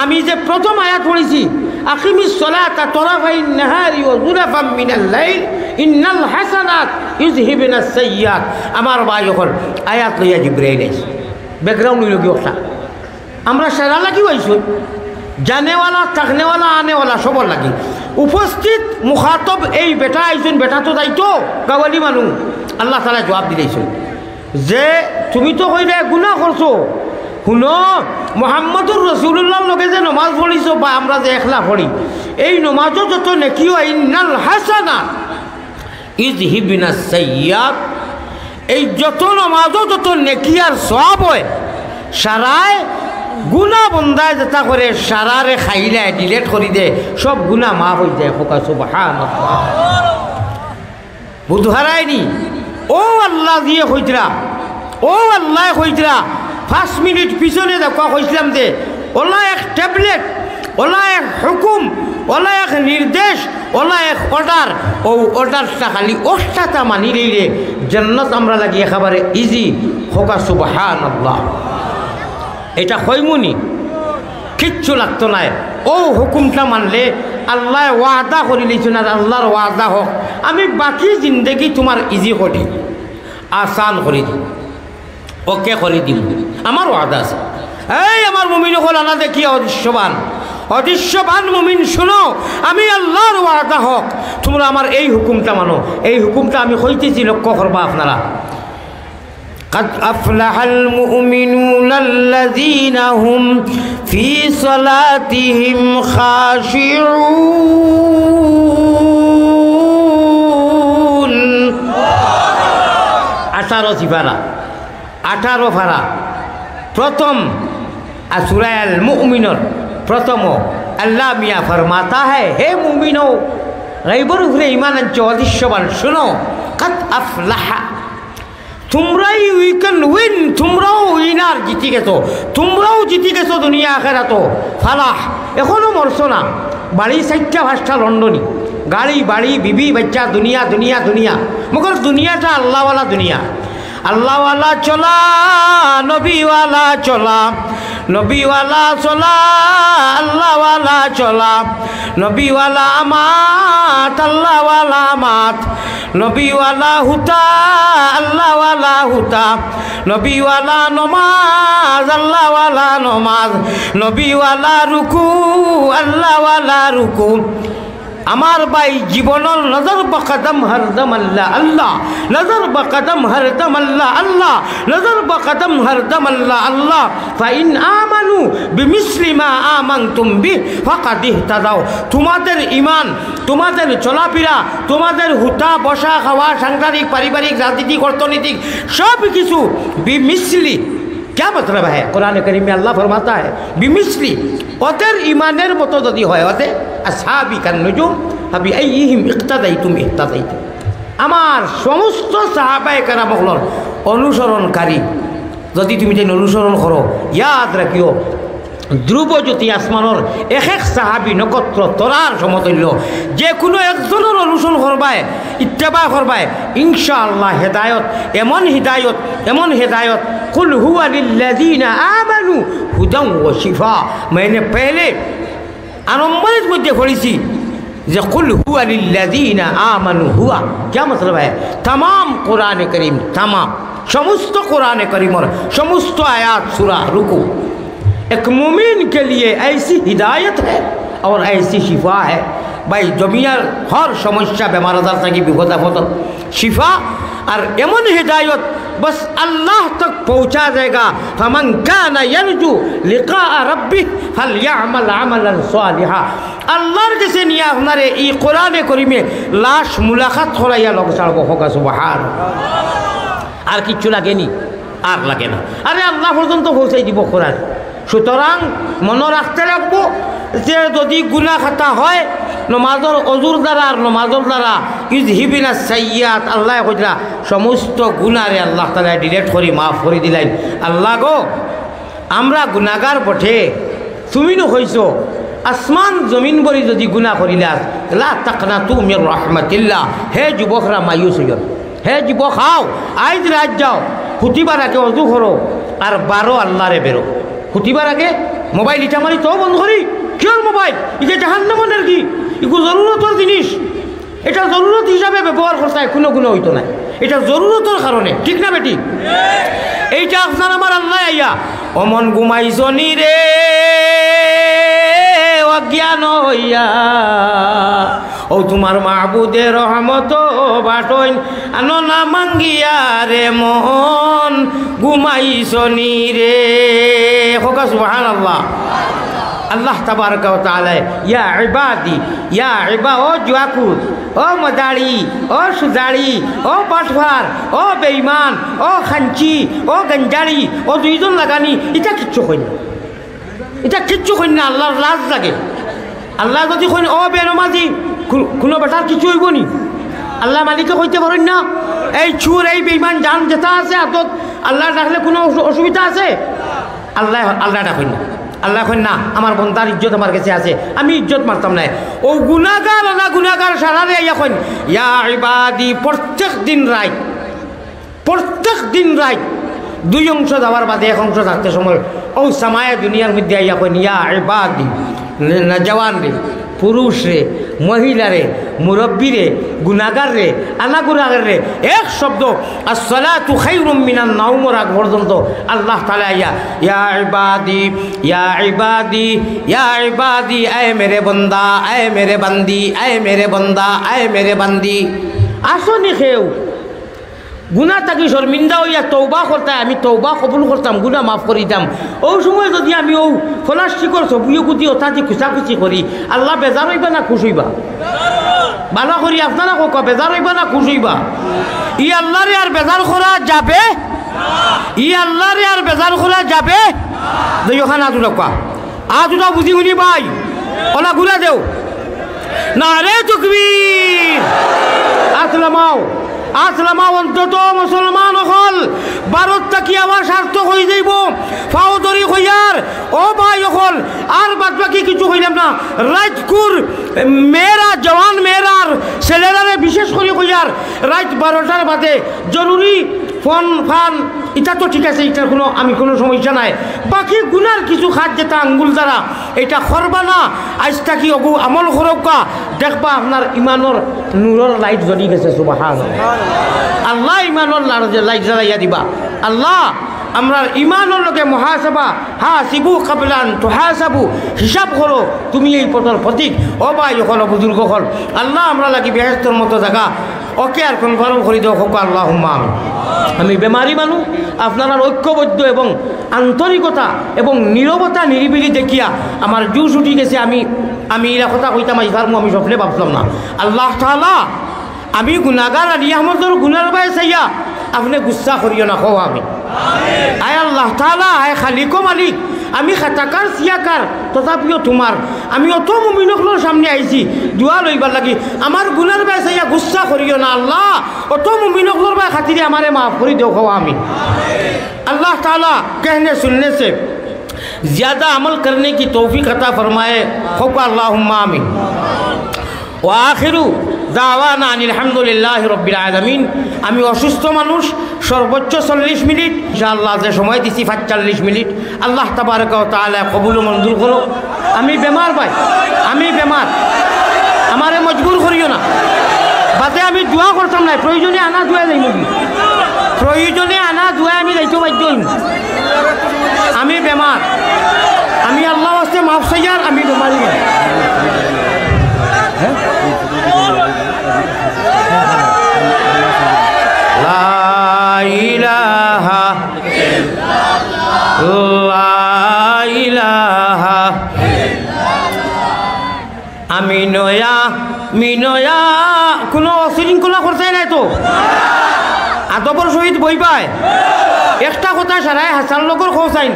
আমি যে প্রথম আয়াত পড়ছি, "আকিমিস সলাতা তরাফাইন নাহারি ওয়া যুলাফাম মিনাল লাইল, ইন্নাল হাসানাত ইউযহিবনাস সাইয়্যাত।" আমার ভাই অকল, আয়াত লইয়া জিবরিল আইছে। Background অইলো গি অটা? আমরা সারা লাগিও আইছইন, জানেওয়ালা, থাকনেওয়ালা, আনেওয়ালা, সবর লাগি। উপস্থিত মুখাতব এই বেটা আইছইন, বেটা তো যাইতো, গাওয়ালি মানুষ, আল্লাহ তাআলা জবাব দিলাইছইন যে, "তুমি তো কইরায় গুনাহ করছো, হুনো, মুহাম্মদুর রাসূলুল্লাহর লগে যে নমাজ পড়িছো বা আমরা যে একলা পড়ি, এই নমাজো যত নেকি অয়, ইন্নাল হাসানাত ইউযহিবনাস সাইয়্যাত, এই যত নমাজো যত নেকি আর সওয়াব অয়, সারায় গুনা বন্দায় যেটা করে, সারারে খাইলায়, delete করি দে, সব গুনা মাফ অইযায়।" কউক্কা সুবহানাল্লাহ। বুঝ হারায়নি? অউ আল্লায় যে কইতরা, অউ আল্লায় কইতরা, পাঁচ মিনিট পিছনে দেখো কইছলাম যে, অলা এক tablet, অলা এক হুকুম, অলা এক নির্দেশ, অলা এক order, অউ orderটা খালি অটাতা মানি লইলে জান্নাত আমরার লাগি একেবারে easy। কউক্কা সুবহানাল্লাহ। ইটা কইমুনি? কিচ্ছু লাগতো নায়। অউ হুকুমটা মানলে আল্লায় ওয়াদা করি লইছইন, আর আল্লাহর ওয়াদা হক, "আমি বাকি জিন্দেগি তুমার easy করি, আসান করি দিমু, OK করি দিমু, আমার ওয়াদা আছে।" এই আমার মুমিন অকল, আনা দেখিয়া অদৃশ্যবান, অদৃশ্যবান মুমিন, হুনো, আমি আল্লাহর ওয়াদা হক, তুমরা আমার এই হুকুমটা মানো। এই হুকুমটা আমি কইতেছি, লক্ষ্য করবা আপনারা। قد أفلح المؤمنون الذين هم في صلاتهم خاشعون। আঠারো সিপারা, আঠারো পারা, প্রথম, আর সূরা আল মুমিনর প্রথম, আল্লাহ মিয়া ফরমাতা হ্যায়, "হে মুমিনো, গাইবর উপরে ঈমান আনছো, অদৃশ্যবান, হুনো, قد أفلح, তুমরাই, you can win, তুমরাও winner, জিতি গেছো, তুমরাও জিতি গেছো দুনিয়া আখেরাতো।" ফালাহ, এখনো মরছো না। বাড়ি চাইরটা পাঁচটা লন্ডনি, গাড়ি, বাড়ি, বিবি, বাইচ্চা, দুনিয়া, দুনিয়া, দুনিয়া। মগর দুনিয়াটা আল্লাহওয়ালা দুনিয়া। আল্লাহওয়ালা চলা, নবীওয়ালা চলা, নবীওয়ালা চলা, আল্লাহওয়ালা চলা, নবীওয়ালা মাত, আল্লাহওয়ালা মাত, নবীওয়ালা হুতা, আল্লাহওয়ালা হুতা, নবীওয়ালা নমাজ, আল্লাহওয়ালা নমাজ, নবীওয়ালা রুকু, আল্লাহওয়ালা রুকু। আমার ভাই, জীবনর নজর ব কদম হরদম আল্লাহ, আল্লাহ, নজর ব কদম হরদম আল্লাহ, আল্লাহ, নজর ব কদম হরদম আল্লাহ, আল্লাহ। ফাইন আমানু বিমিসলি মা আমানতুম বিহ ফাকাদ ইহতাদাও। তোমাদের ঈমান, তোমাদের চলাফেরা, তোমাদের হুতা, বসা, খাওয়া, সাংসারিক, পারিবারিক, রাজনীতিক, অর্থনৈতিক, সব কিছু বিমিসলি। क्या मतलब है? কোরআনে কারীমে আল্লাহ ফরমাতা হ্যায়, বিমিসলি, ওদের ঈমানের মতো যদি হয়, ওদের আসহাবি কান নুজুম, ফাবিআইয়িহিম ইক্তাদাইতুম ইহতাদাইতুম। আমার সমস্ত সাহাবায়ে কেরাম অকলর অনুসরণকারী, যদি তুমি তাইন অনুসরণ করো, ইয়াদ রাখিও, ধ্রুব জ্যোতি আসমানর এক এক সাহাবী নক্ষত্র তরার সমতুল্য। যে কুনু একজনর অনুসরণ করবায়, ইত্তেবা করবায়, ইনশাআল্লাহ হেদায়ত, এমন হেদায়ত, এমন হেদায়ত। কুল হুয়া লিল্লাযীনা আমানু হুদাও ওয়া শিফা। মানে পহলে আরম্ভর মধ্যে পড়ছি যে, "কুল হুয়া লিল্লাযীনা আমানু হুয়া।" কিয়া মতলব হ্যায়? তামাম কোরআনে করিম, তামাম সমস্ত কোরআনে করিমর সমস্ত আয়াত, সূরা, রুকু, এক মুমিন কে লিয়ে ঐসি হিদায়ত হ্যায় অর ঐসি শিফা হ্যায়। ভাই, দুনিয়ার হর সমস্যা, বেমার আজার থাকি বিপদ আপদ শিফা, আর এমন হেদায়ত, বস আল্লাহ তক পৌঁছা যায়গা। ফামান কানা ইয়ারজু লিকা রাব্বিহ ফালইয়ামাল আমালান সালিহা। আল্লাহর গেছে নিয়া আপনারে ই কোরআনে করিমে লাশ মুলাকাত করাইয়া লগ ছাড়বো। কউক্কা সুবহান। আর কিচ্ছু লাগেনি, আর লাগে না। আরে, আল্লাহ পর্যন্ত পৌঁছাই দিবো কোরআন। সুতরাং মনো রাখতে লাগবো যে যদি গুনা খাতা হয়, নমাজর অজুর দ্বারা আর নমাজর দ্বারা, ইউযহিবিনা সাইয়্যাত, আল্লায় কইরা সমস্ত গুনারে আল্লাহ তাআলায় delete করি মাফ করি দিলাইন। আল্লাহ গো, আমরা গুনাগার বটে, তুমি নু কইছো, আসমান জমিন ভরি যদি গুনা করিলাস, লা তাকনাতু মির রাহমাতিল্লাহ, হে যুবকরা মায়ুস অইও না। হে যুবক, আও, আইজ রাইত যাও, হুতিবার আগে অজু করো, আর বারো আল্লারে বেরো। হুতিবার আগে মোবাইল ইটা মারি তো বন্ধ করি, কিয়র মোবাইল? ইটা জাহান্নামর নাকি? ইগু জরুরতর জিনিস, ইটা জরুরত হিসাবে ব্যবহার করতায়, কুনু গুনা অইতো নায়। ইটা জরুরতর কারণে, ঠিক না বেটি? এইটা আপনার আমার আল্লায় আইয়া, অমন ঘুমাইছনি রে, অজ্ঞান অইয়া, ও তোমার মাবুদে রহমত বাটইন, আনো না মাঙ্গিয়া রে মন, ঘুমাইছনি রে। কউক্কা সুবহানাল্লাহ। আল্লাহ তাবারাকা ওয়া তাআলায়, ইয়া ইবাদি, ইয়া ইবা-, ও জুয়াকুর, ও মদাড়ি, ও সুদাড়ি, ও বাটপার, ও বেইমান, ও খানচি, ও গঞ্জাড়ি, ও দুইজন লাগানি, ইটা কিচ্ছু কইন না। ইটা কিচ্ছু কইন না, আল্লাহর লাজ লাগে। আল্লায় যদি কইন, "ও বেনমাজি", কু-, কুনু বেটার কিচ্ছু অইবো নি? আল্লায় মালিকে কইতে পারইন না, "এই চুর, এই বেইমান, জান যেটা আছে আতত, আল্লায় ডাকলে কুনু অসু-, অসুবিধা আছে?" আল্লায়, আল্লায় ডাকইন না। আল্লায় কইন, "না, আমার বন্দার ইজ্জত আমার গেছে আছে, আমি ইজ্জত মারতাম নায়।" অউ গুনাগার, আনা গুনাগার সারারে আইয়া কইন, "ইয়া ইবাদি", প্রত্যেক দিন রাইত প্রত্যেক দিন রাইত দুই অংশ যাওয়ার বাদে এক অংশ থাকতে সময় অউ সামায়ে দুনিয়ার মধ্যে আইয়া কইন, "ইয়া ইবাদি", নে-, নওজোয়ান রে, পুরুষ রে, মহিলা রে, মুরব্বী রে, গুনাগার রে, আনা গুনাগার রে, এক শব্দ, "আসসালাতু খায়রুম মিনান নাওম"র আগ পর্যন্ত আল্লাহ তাআলা আইয়া, "ইয়া ইবাদি, ইয়া ইবাদি, ইয়া ইবাদি, এ মেরে বন্দা, এ মেরে বান্দি, এ মেরে বন্দা, এ মেরে বান্দি।" আসো নি কেউ? গুনা থাকি শর্মিন্দা অইয়া তওবা করতায়, আমি তওবা কবুল করতাম, গুনা মাফ করি দিতাম। অউ সময় যদি আমি অউ ফলাশিকর সবুয় গুতি অতাদি কুচাকুচি করি, আল্লাহ বেজার অইবা না খুশ অইবা? ভালা করি আপনারা কউক্কা, বেজার অইবা না খুশ অইবা? ই আল্লাহরে আর বেজার করা যাবে? ই আল্লাহরে আর বেজার করা যাবে? দুইওখান আত উঠাউক্কা। আত উঠাও বুঝি হুনি ভাই, অলা ঘুরা দেও। নারে তকবীর। আত লামাও, আত লামাও, অন্তত মুসলমান অকল, ভারত থাকি আবার সার্থক অইযাইবো। ফাও ধরি কইয়ার, ও ভাই অকল, আর বাদ বাকি কিচ্ছু কইলাম না। রাইতকুর মেয়েরা, জওয়ান মেয়েরা আর ছেলেরারে বিশেষ করি কইয়ার, রাইত বারোটার বাদে জরুরি ফোন ফান, ইটা তো ঠিক আছে, ইটার কুনু, আমি কুনু সমস্যা নাই। বাকি গুনার কিছু কাজ যেটা আঙ্গুল দ্বারা, ইটা করবা না। আইজ থাকি অগু আমল করউক্কা, দেখবা আপনার ইমানর নূরর লাইট জ্বলি গেছে। সুবহানাল্লাহ। আল্লাহ ইমানর লার-, লাইট জ্বালাইয়া দিবা। আল্লাহ, আমরার ইমানর লগে মুহাসাবা, হাসিবু কাবলা আন তুহাসাবু, হিসাব করো, তুমি এই পথর পথিক। ও ভাই অকল, বুজুর্গ অকল, আল্লাহ আমরার লাগি বেহেশতর মতো জাগা ওকে আর কনফার্ম করি দেও, কউক্কা আল্লাহুম্মা আমিন। আমি বেমারি মানুষ, আপনারার ঐক্যবদ্ধ এবং আন্তরিকতা এবং নীরবতা নিরিবিলি দেখিয়া আমার জোশ উঠি গেছে। আমি, আমি ইলা কথা কইতাম আইজ পারমু, আমি স্বপ্নে ভাবছিলাম না। আল্লাহ তাআলা, আমি গুনাগার আলী আহমদর গুনার বায় চাইয়া আপনে গুসা করিও না, কও আমিন। আয় আল্লাহ তাআলা, আয় খালিক ও মালিক, আমি খাতাকার সিয়াকার, তথাপিও তুমার। আমি অত মুমিন অকলর সামনে আইছি দোয়া লইবার লাগি। আমার গুনার বায় চাইয়া গুসা করিও না আল্লাহ, অত মুমিন অকলর বায় খাতিরে আমারে মাফ করি দেও, কও আমিন। আল্লাহ তাআলা कहने सुनने से ज्यादा अमल करने की तौफीक अता फरमाए, কউক্কা আল্লাহুম্মা আমিন। ওয়া আখিরু দাওয়ানা আনিল হামদুলিল্লাহি রাব্বিল আলামিন। আমি অসুস্থ মানুষ, সর্বোচ্চ চল্লিশ মিনিট, ইনশাআল্লাহ যে সময় দিছি পাঁচচল্লিশ মিনিট, আল্লাহ তাবারাকা ওয়া তাআলা কবুল ও মঞ্জুর করো। আমি বেমার ভাই, আমি বেমার, আমারে মজবুর করিও না। বাদে আমি দোয়া করতাম না, প্রয়োজনে আনা দোয়া যাইমু গি, প্রয়োজনে আনা দোয়া আমি যাইতো বাধ্য অইমু। আমি বেমার, আমি আল্লাহ ওয়াস্তে মাফ চাইয়ার, আমি বেমারি। লা ইলাহা, লা ইলাহা। আমি নয়া, মি নয়া, কুনু অশৃঙ্খলা করছাইন নায় তো? আদবর সহিত বইবায়। একটা কথা সারায় হাছার লগর কওছাইন,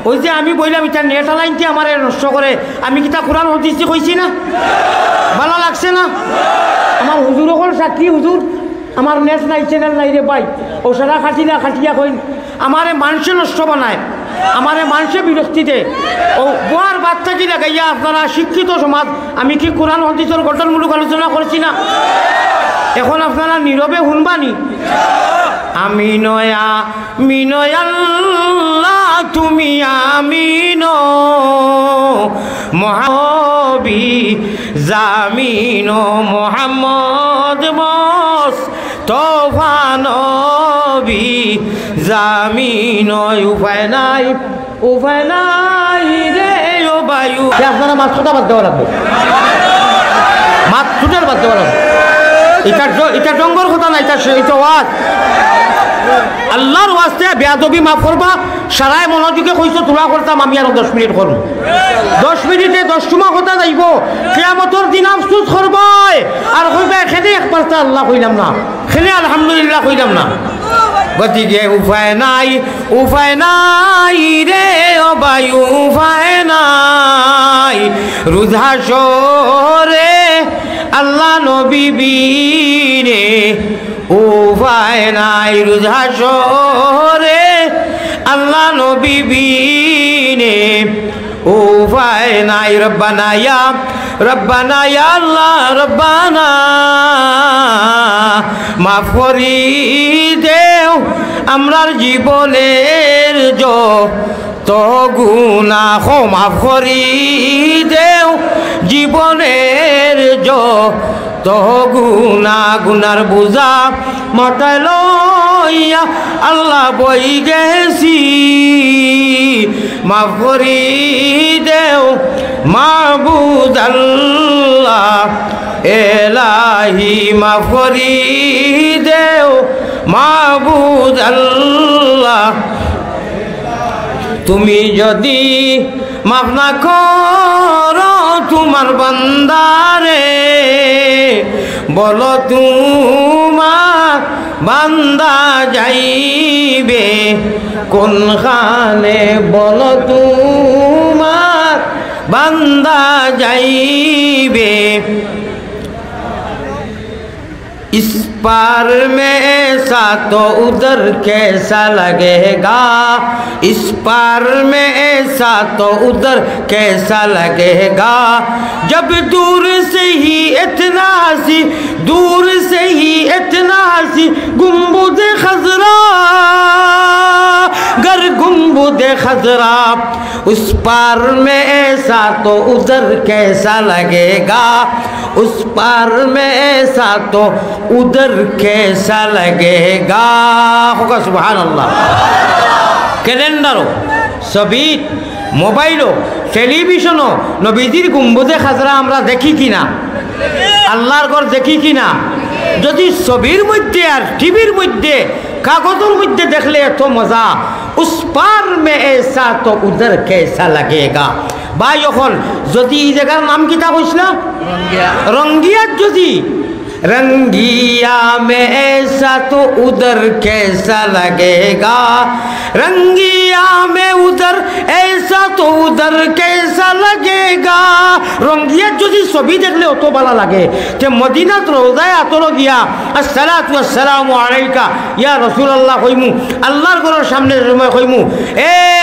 ওই যে আমি বইলাম, ইতা নেট আলাইন্তে আমারে নষ্ট করে, আমি কিতা কুরআন হাদিস কইছি না? ভালা লাগছে না? আমার হুজুর অকল সাক্ষী, হুজুর, আমার নেট নাই, চ্যানেল নাই রে ভাই। অউ সারা খাটিলা খাটিয়া কইন, আমারে মানষে নষ্ট বানায়, আমারে মানষে বিরক্তি দেয়। অউ বওয়ার বাদ থাকি লাগাইয়া আপনারা শিক্ষিত সমাজ, আমি কি কুরআন হাদিসর গঠনমূলক আলোচনা করছি না? এখন আপনারা নীরবে হুনবানি? আমি নয়া, মি নয়া আল্লাহ, তুমি আমিন। মহানবী, জামিন, মোহাম্মদ মস তোফা নবী, জামিন, উপায় নাই, উপায় নাই রে ও বায়ু। তে আপনারা মাত কথা বাদ দেওয়া লাগবো, মাত total বাদ দেওয়া লাগবো। ইটা ড-, ইটা ডঙ্গর কথা না, ইটা স-, ইটা ওয়াজ। আল্লাহর ওয়াস্তে বেয়াদবি মাফ করবা, সারায় মনোযোগে কইছো, দোয়া করতাম, আমি আরো দশ মিনিট করমু। দশ মিনিটে দশ টুমা কথা যাইবো, কিয়ামতর দিন আফসোস করবায়, আর কইবায়, কেনে একবার তা আল্লাহ কইলাম না। কেনে আলহামদুলিল্লাহ কইলাম না? গতিকে উপায় নাই, উপায় নাই রে ও বায়ু, উপায় নাই। রুজ হাশরে আল্লাহ নবী বিনে উপায় নাই। রুজ হাশরে আল্লাহ নবী বিনে উপায় নাই। রব্বানা ইয়া, রব্বানা ইয়া আল্লাহ, রব্বানা, মাফ করি দেও আমরার জীবনের যত গুনা, কও মাফ করি দেও জীবনের যত গুনা, গুনার বুঝা মাথায় লইয়া আল্লাহ বই গেছি, মাফ করি দেও মাবুদ আল্লাহ, এলাহি মাফ করি দেও মাবুদ আল্লাহ। তুমি যদি মাফ না করো তুমার বান্দারে, বলো তুমার বান্দা যাইবে কোনখানে? বলো তুমার বান্দা যাইবে। इस पार में ऐसा तो उधर कैसा लगेगा, इस पार में ऐसा तो उधर कैसा लगेगा। जब दूर से ही इतना हसी, दूर से ही इतना हसी गुंबद खजरा, गर गुंबद खजरा, उस पार में ऐसा तो उधर कैसा लगेगा, उस पार में ऐसा तो उधर कैसा लगेगा। কউক্কা সুবহানাল্লাহ। ক্যালেন্ডারো, ছবিত, মোবাইলো, টেলিভিশনো নবীজির গুম্বুদে খাজরা আমরা দেখি কিনা, আল্লাহর ঘর দেখি কিনা? যদি ছবির মধ্যে আর টিভির মধ্যে, কাগজর মধ্যে দেখলে এত মজা, উস পার মে এসা তো উধর কেসা লাগেগা। ভাই অকল, যদি ই জাগার নাম কিতা কইছলা? রঙ্গিয়া। রঙ্গিয়াত যদি رنگیا میں ایسا تو ادھر کیسا لگے گا، رنگیا میں ادھر ایسا تو ادھر کیسا لگے گا۔ রঙ্গিয়াত যদি ছবি দেখলে অত ভালা লাগে, তে মদিনাত রওজায় আতরো গিয়া আসসালাতু ওয়াসসালামু আলাইকা ইয়া রাসূলুল্লাহ কইমু, আল্লাহর ঘরর সামনে সময় কইমু,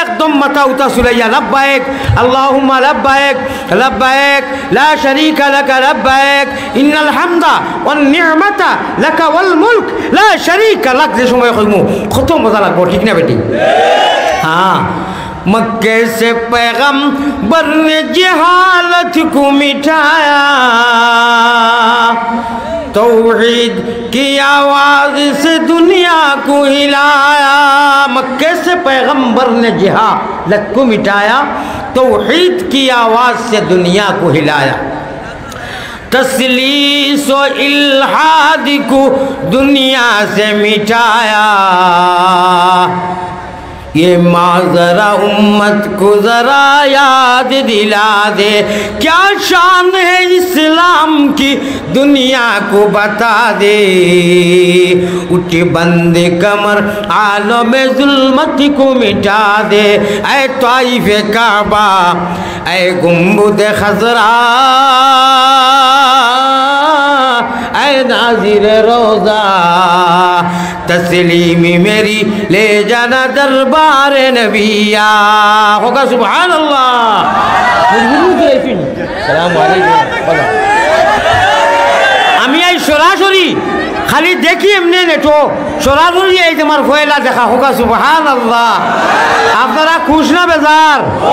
একদম মাথা উতা চুলাইয়া, লাব্বাইক আল্লাহুম্মা লাব্বাইক, লাব্বাইক লা শারীকা লাকা লাব্বাইক, ইন্নাল হামদা ওয়ান নি'মাতা লাকা ওয়াল মুলক লা শারীকা লাক, যে সময় কইমু, কত মজা লাগবো, ঠিক না বেটি? হ্যাঁ, مکے سے پیغمبر نے جہالت کو مٹایا، توحید کی آواز سے دنیا کو ہلایا۔ مکے سے پیغمبر نے جہالت کو مٹایا، توحید کی آواز سے دنیا کو ہلایا، تثلیث و الحاد کو دنیا سے مٹایا۔ یہ ماں ذرا امت کو ذرا یاد دلا دے، کیا شان ہے اسلام کی دنیا کو بتا دے۔ اٹھ بند کمر عالم ظلمت کو مٹا دے، اے طائف کعبہ، اے گنبد خضرا، اے ناظر روضہ، تسلیم میری لے جانا دربار نبیا۔ ہوگا سبحان اللہ۔ السلام علیکم۔ আমি আইজ সরাসরি খালি দেখি এমনে নেটো, সরাসরি এই যে আমার পয়লা দেখা, হোকা সুবহানাল্লাহ। আপনারা খুশ না বেজার?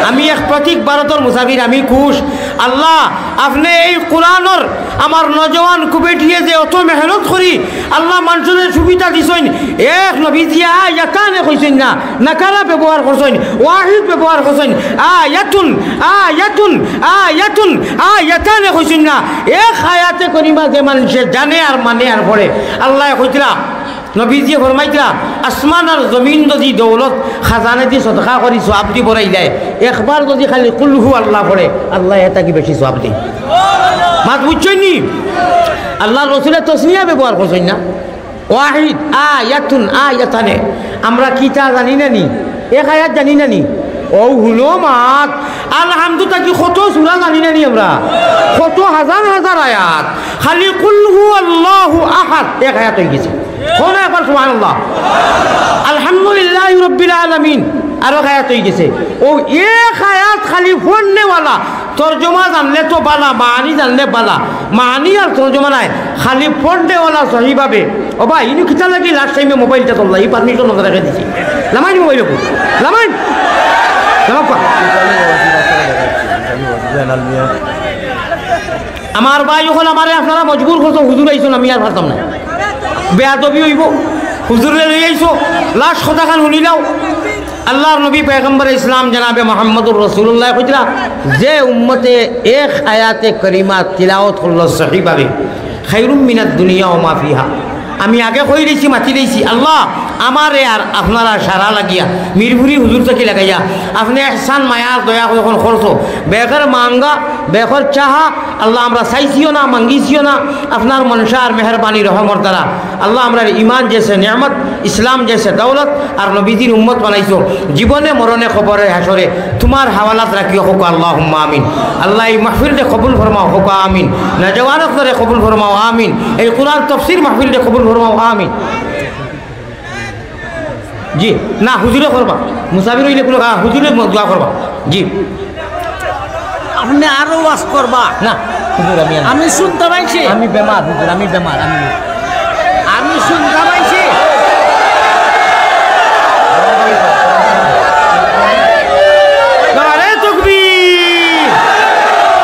আমি এক প্রতীক ভারতর মুসাফির, আমি খুশ। আল্লাহ, আপনে এই কোরআনর আমার নওজোয়ান কুবেটিয়ে যে অত মেহনত করি, আল্লাহ মানষরে সুবিধা দিছইন। এক নবীজিয়ে আয়াতানে কইছইন না, নাকারা ব্যবহার করছইন, ওয়াহিদ ব্যবহার করছইন। আয়াতুন, আয়াতুন, আয়াতুন, আয়াতানে কইছইন না। এক আয়াতে করিমা যে মানষে জানে আর মানে আর পড়ে। আল্লায় কইতরা, নবীজিয়ে ফরমাইতরা, আসমান আর জমিন যদি দৌলত খাজানাদি সদকা করি সওয়াবদি বড়াইলায়, একবার যদি খালি কুল হু আল্লাহ পড়ে, আল্লায় এর থাকি বেশি সওয়াব দেইন। মাত বুঝছইন নি? আল্লার রসুলে তসনিয়া ব্যবহার করছইন না। ওয়াহিদ, আয়াতুন, আয়াতানে। আমরা কিতা জানি না নি? এক আয়াত জানি না নি? অউ হুনো মাত। আলহামদু থাকি কত সূরা জানি না নি আমরা? কত হাজার হাজার আয়াত। খালি কুল হু আল্লাহু আহাদ এক আয়াত অইগেছে। কও না একবার সুবহানাল্লাহ। আলহামদুলিল্লাহি রাব্বিল আলামিন আরো এক আয়াত অইগেছে। অউ এক আয়াত খালি পড়নেওয়ালা, তর্জমা জানলে তো বালা, মানি জানলে বালা, মানি আর তর্জমা নাই, খালি পড়নেওয়ালা সহিভাবে। ও ভাই, ইনু কিতা লাগি last time-এ মোবাইলটা ধরলা? ই permission আমরা রেখে দিছি। লামাইন মোবাইল ওপর। লামাইন। লামাক কওয়া। আমার ভাই, অখন আমারে আপনারা মজবুর করছো, হুজুর আইছইন, আমি আর পারতাম না। বেয়াদবি অইবো, হুজুররে লই আইছো, last কথাখান হুনিলাও। আল্লার নবী পয়গম্বরে ইসলাম জনাবে মুহাম্মদুর রাসূলুল্লায় কইতরা, যে উম্মতে এক আয়াতে করিমা তিলাওয়াত করলো সহিভাবে, খায়রুম মিনাদ দুনিয়া ওয়া মা ফিহা। আমি আগে কইলিছি, মাতিলিছি, আল্লাহ, আমারে আর আপনারার সারা লাগিয়া, মিরপুরি হুজুর থাকি লাগাইয়া, আপনে এহসান, মায়া, দয়া যখন করছো, বেগের মাঙ্গা, বেগের চাহা, আল্লাহ, আমরা চাইছিও না, মাঙ্গিছিও না, আপনার মনশা আর মেহেরবানি রহমর দ্বারা। আল্লাহ, আমরার ইমান জেসে নিয়ামত, ইসলাম জেসে দৌলত, আর নবীজির উম্মত বানাইছো, জীবনে মরণে কবরে হাশরে তুমার হাওয়ালাত রাখিও, কউক্কা আল্লাহুম্মা আমিন। আল্লাহ, এই মাহফিলরে কবুল ফরমাও, কউক্কা আমিন। নওজোয়ান অকলরে কবুল ফরমাও, আমিন। এই কোরআন তফসির মাহফিলরে কবুল ফরমাও, আমিন। জি, না, হুজুরে করবা। মুসাফির অইলে কুনু, হ্যাঁ, হুজুরে ম-, দোয়া করবা। জি। আপনে আরো ওয়াজ করবা? না, হুজুর, আমি আর না। আমি শুনতাম পাইছি। আমি বেমার, হুজুর, আমি বেমার, আমি আমি শুনতাম পাইছি। নারায়ে তাকবীর।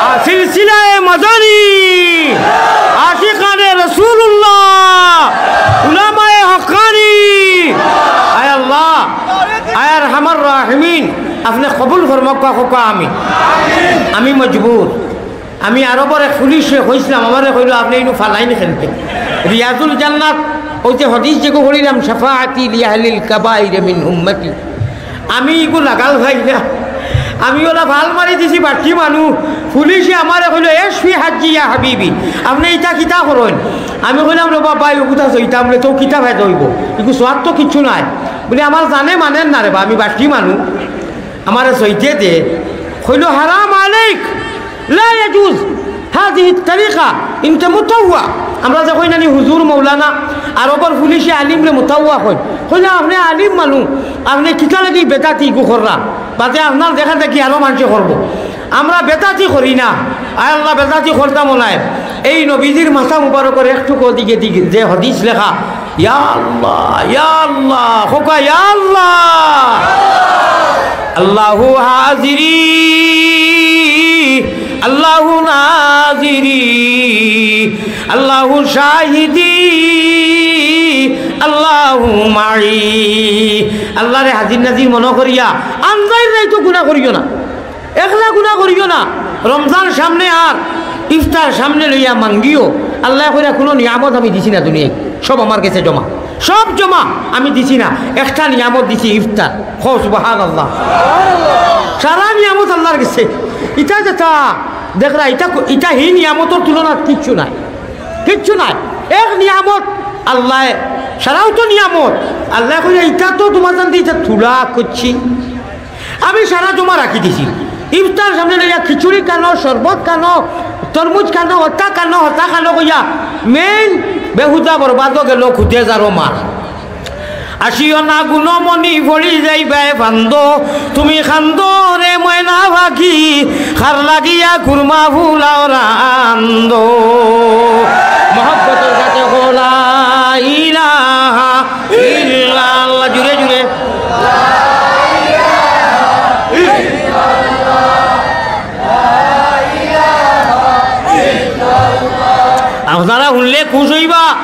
আর সিলসিলায়ে মাদানী, আশিকানে রাসূলুল্লাহ, উলামায়ে হক্কানী। আয় আল্লাহ, আয় আরহামার রাহিমিন, আপনে কবুল ফরমাউক্কা, কউক্কা আমিন। আমি মজবুর। আমি আরবর এক পুলিশরে কইছলাম, আমারে কইলো, "আপনে ইনু ফালাইন কেনে?" রিয়াজুল জান্নাত, অউ যে হাদিস যেগু পড়িলাম, "শাফাআতি লিআহলিল কাবাইর মিন উম্মতি।" আমি ইগু লাগাল পাই না। আমি অলা ফাল মারি দিছি বাট্টি মানুষ, পুলিশে আমারে কইলো, "এশফি হাজ্জি ইয়া হাবিবি, আপনে ইতা কিতা করইন?" আমি কইলাম, "রে বাবা, ইগুতা সইতাম রে, তো কিতা ফায়দা অইবো? ইগু সওয়াব তো কিচ্ছু নাই।" বুলে, "আমার জানে মানের না রে বা, আমি বাট্টি মানুষ, আমারে সইতে দে।" কইলো, "হারাম আলাইক, লা ইয়াজুজ হাযিহি তারিকা, ইনতা মুতাওয়া।" আমরা যে কই নানি হুজুর মৌলানা, আরবর পুলিশে আলিমরে মুতাওয়া কইন। কইলা, "আপনে আলিম মানুষ, আপনে কিতা লাগি বেদাতি ইগু কররা? বাদে আপনার দেখা দেখি আরো মানষে করবো। আমরা বেদাতি করি না।" আয় আল্লাহ, বেদাতি করতাম নায়। এই নবীজির মাথা মুবারকর একটুকু দিকে দিকে যে হাদিস লেখা, ইয়া আল্লাহ, ইয়া আল্লাহ, কউক্কা ইয়া আল্লাহ। আল্লাহু হাজিরি, আল্লাহু নাজিরি, আল্লাহু শাহিদি, আল্লাহু মাই। আল্লাহরে হাজির নাজির মনো করিয়া আনজাইর রাইতো গুনা করিও না, একলা গুনা করিও না। রমজান সামনে আর ইফতার সামনে লইয়া মাঙ্গিও। আল্লায় কইরা, "কুনু নিয়ামত আমি দিছি না দুনিয়াত, সব আমার গেছে জমা, সব জমা, আমি দিছি না, একটা নিয়ামত দিছি, ইফতার।" কও সুবহানাল্লাহ। সারা নিয়ামত আল্লাহর গেছে। ইটা যেটা দেখরা, ইটা, ইটা হি নিয়ামতর তুলনাত কিচ্ছু নাই, কিচ্ছু নাই। এক নিয়ামত আল্লায়, সারাউ তো নিয়ামত। আল্লায় কইরা, "ইটা তো তুমার জানতে ইটা তুলা করছি, আমি সারা জমা রাখি দিছি।" ইফতার সামনে লইয়া খিচুড়ি খানো, শরবত খানো, তরমুজ খানো, হতা খানো, হতা খানো কইয়া মেইন বেহুদা বরবাদও গেল, খুদে যারো মার। আসিও না গুণমণি, পড়ি যাইবায় ফান্দো, তুমি কান্দো রে ময়না পাখি, কার লাগিয়া কুরমা ফুলাও রান্দো। মহব্বতর সাথে কও লা ইলাহা ইল্লাল্লাহ, জুরে জুরে। আপনারা হুনলে খুশ অইবা।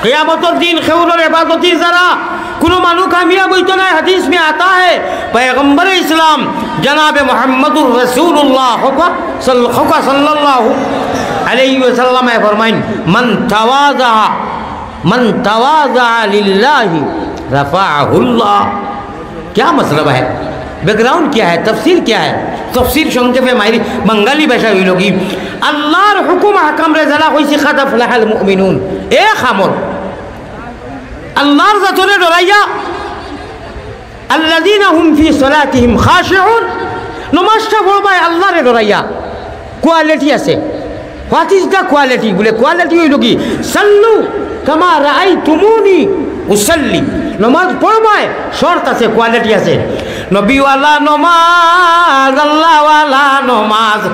কিয়ামতর দিন কেউরর এবাদতির দ্বারা কুনু মানুষ কামিয়াব অইতো নায়। হাদিস মে আতা হে, পয়গম্বরে ইসলাম জনাবে মুহাম্মদুর রাসূলুল্লাহ কউক্কা সাল-, কউক্কা সাল্লাল্লাহু আলাইহি ওয়াসাল্লামে ফরমাইন, "মান তাওয়াজা, মান তাওয়াজা লিল্লাহি রাফাআহুল্লাহ।" क्या मतलब है, बैकग्राउंड क्या है, तफसीर क्या है? तफसीर संक्षेपे माइরি বাঙালি ভাষা অইলো কি, আল্লাহর হুকুম আহকামরে যারা কইছি, "কাদ আফলাহাল মুমিনুন", এক আমল, আল্লাহর জাতরে ডরাইয়া, "আল্লাযীনা হুম ফী সালাতিহিম খাশিউন", নমাজটা পড়বায় আল্লাহরে ডরাইয়া, কোয়ালিটি আছে। What is the quality? বুলে, কোয়ালিটি অইলো কি, "সাল্লু কামা রাআইতুমুনি উসাল্লি", নমাজ পড়বায় শর্ত আছে, কোয়ালিটি আছে। নবীওয়ালা নমাজ, আল্লাহওয়ালা নমাজ,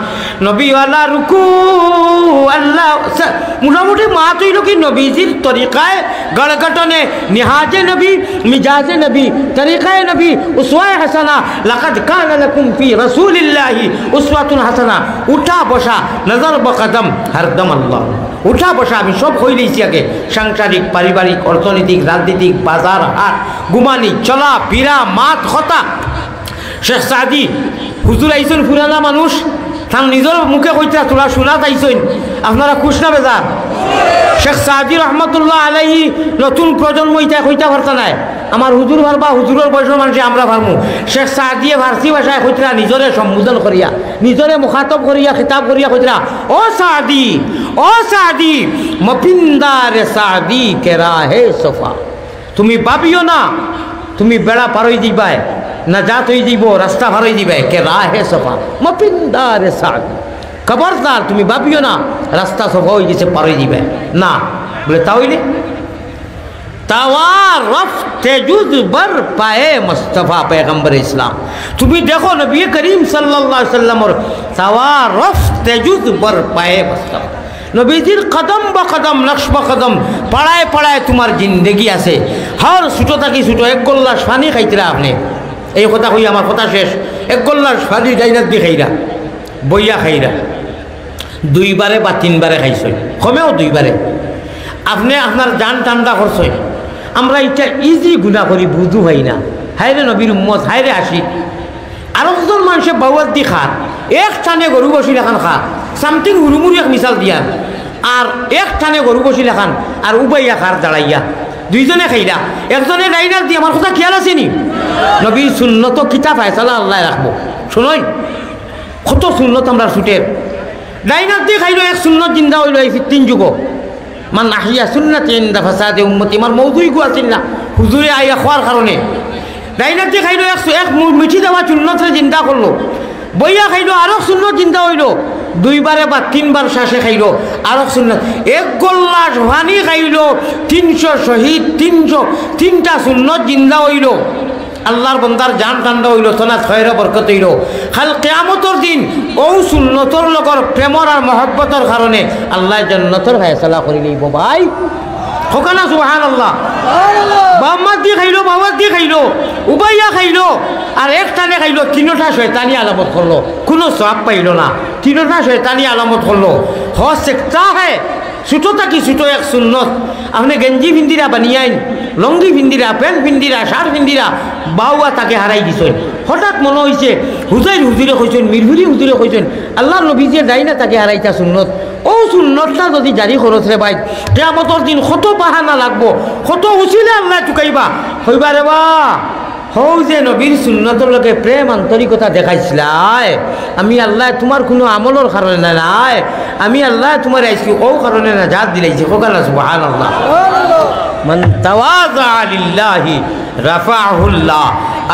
নবীওয়ালা রুকু, আল্লাহ, সা-, মোটামুটি মাত অইলো কি, নবীজির তরিকায় গড় গঠনে নিহাজে নবী, মিজাজে নবী, তরিকায়ে নবী, উসওয়ায়ে হাসানা, লাকাদ কানা লাকুম ফি রাসূলিল্লাহি উসওয়াতুন হাসানা, উঠা বসা, নজর ব কদম, হরদম আল্লাহ। উঠা বসা আমি সব কইলাইছি আগে, সাংসারিক, পারিবারিক, অর্থনৈতিক, রাজনৈতিক, বাজার, হাট, ঘুমানি, চলা, ফিরা, মাত, কথা। শেখ সাদি হুজুর আইছইন, পুরানা মানুষ, তান নিজর মুখে কইতরা, তোরা শুনাত আইছইন, আপনারা খুশ না বেজার? শেখ সাদি রহমতুল্লাহ আলাইহি নতুন প্রজন্ম ইতায় কইতা পারতা নায়। আমার হুজুর পারবা, হুজুরর বয়সর মানষে আমরা পারমু। শেখ সাদিয়ে ফার্সি ভাষায় কইতরা, নিজরে সম্বোধন করিয়া, নিজরে মুখাতব করিয়া, খিতাব করিয়া কইতরা, "ও সাদি, ও সাদি, মপিন্দার সাদি কে রাহে সফা।" তুমি ভাবিও না, তুমি বেড়া পার অই দিবায়, নাজাত অই দিবো, রাস্তা পার অই দিবায়, কে রাহে সফা, মপিন্দারে সাদ। খবরদার, তুমি ভাবিও না, রাস্তা সফা অই গেছে, পার অই দিবায়। না, বুলে, তা অইলে? তাওয়ারফ তেজুজ বর পায়ে মুস্তফা, পয়গম্বর ইসলাম। তুমি দেখো নবী করিম সাল্লাল্লাহু আলাইহি ওয়াসাল্লামর তাওয়ারফ তেজুজ বর পায়ে মুস্তফা। নবীজির কদম বা কদম, নকশ বা কদম, পাড়ায় পাড়ায় তুমার জিন্দেগি আছে। হর ছোট থাকি ছোট এক গল্লাস পানি খাইতরা আপনে। এই কথা কই আমার কথা শেষ। এক গল্লাস পানি ডাইনাত দি খাইরা, বইয়া খাইরা, দুইবারে বা তিনবারে খাইছইন, কমেও দুইবারে। আপনে আপনার জান ঠান্ডা করছইন। আমরা ইটা ইজি গুনা করি, বুঝু পাই না। হায়রে নবীর উম্মত, হায়রে আশিক। আরকজন মানষে বাওয়াত দি খার, এক টানে গরু বসি লাখান খার, something হুরুমুরু এক মিসাল দিয়ার, আর এক টানে গরু বসি লাখান, আর উবাইয়া খার দাঁড়াইয়া। দুইজনে খাইলা, একজনে ডাইনাত দি, আমার কথা খিয়াল আছে নি? নবীর সুন্নত কিতা ফয়সালা আল্লায় রাখবো। শুনইন, কত সুন্নত আমরার ছুটের। ডাইন আত দি খাইলো এক সুন্নত জিন্দা অইলো এই ফিফটিন যুগো। মান আহইয়া সুন্নতি ইনদা ফাসাদে উম্মতি, আমার মৌজু ইগু আছিল না, হুজুরে আইয়া খোয়ার কারণে। ডাইন আত দি খাইলো এক সু-, এক মু-, মিঠি দেওয়া সুন্নতরে জিন্দা করলো। বইয়া খাইলো আরো সুন্নত জিন্দা অইলো। দুইবারে বা তিনবার শ্বাসে খাইলো আরো সুন্নত। এক গল্লাস পানি খাইলো, তিনশো শহীদ, তিনশো, তিনটা সুন্নত জিন্দা অইলো। আল্লাহর বন্দার জান ঠান্ডা অইলো, তনাত খয়রে বরকত অইলো। কাল কিয়ামতর দিন অউ সুন্নতর লগর প্রেমর আর মহব্বতর কারণে আল্লায় জন্নতর ফয়সালা করি লইবো ভাই। কউক্কা না সুবহানাল্লাহ। বাম আত দি খাইলো, বাম আত দি খাইলো, উবাইয়া খাইলো, আর এক টানে খাইলো, তিনোটা শয়তানি আলামত করলো, কুনু সওয়াব পাইলো না, তিনোটা শয়তানি আলামত করলো। হো সকতা হ্যায়, ছুটো থাকি ছুটো এক সুন্নত। আপনে গেঞ্জি ফিন্দিরা, বানিয়াইন, লুঙ্গি ফিন্দিরা, প্যান্ট ফিন্দিরা, শার্ট ফিন্দিরা, বাউ আত তাকে হারাই দিছইন। হঠাৎ মনো অইছে, হুজাইর হুজুরে কইছইন, মিরপুরি হুজুরে কইছইন, আল্লাহর নবীজিয়ে ডাইন আত তাকে হারাইতা সুন্নত। অউ সুন্নতটা যুদি জারি করস রে ভাই, কিয়ামতর দিন কত বাহানা লাগবো, কত উছিলা আল্লায় চুকাইবা। কইবা রে বা, হউ যে নবীর সুন্নতর লগে প্রেম আন্তরিকতা দেখাইছলায়, আমি আল্লায় তুমার কুনু আমলর কারণে নায়, আমি আল্লায় তুমারে আইজকে অউ কারণে নাজাত দিলাইছি। কউক্কা না সুবহানাল্লাহ। মান তাওয়াযা লিল্লাহি রাফাহুল্লাহ।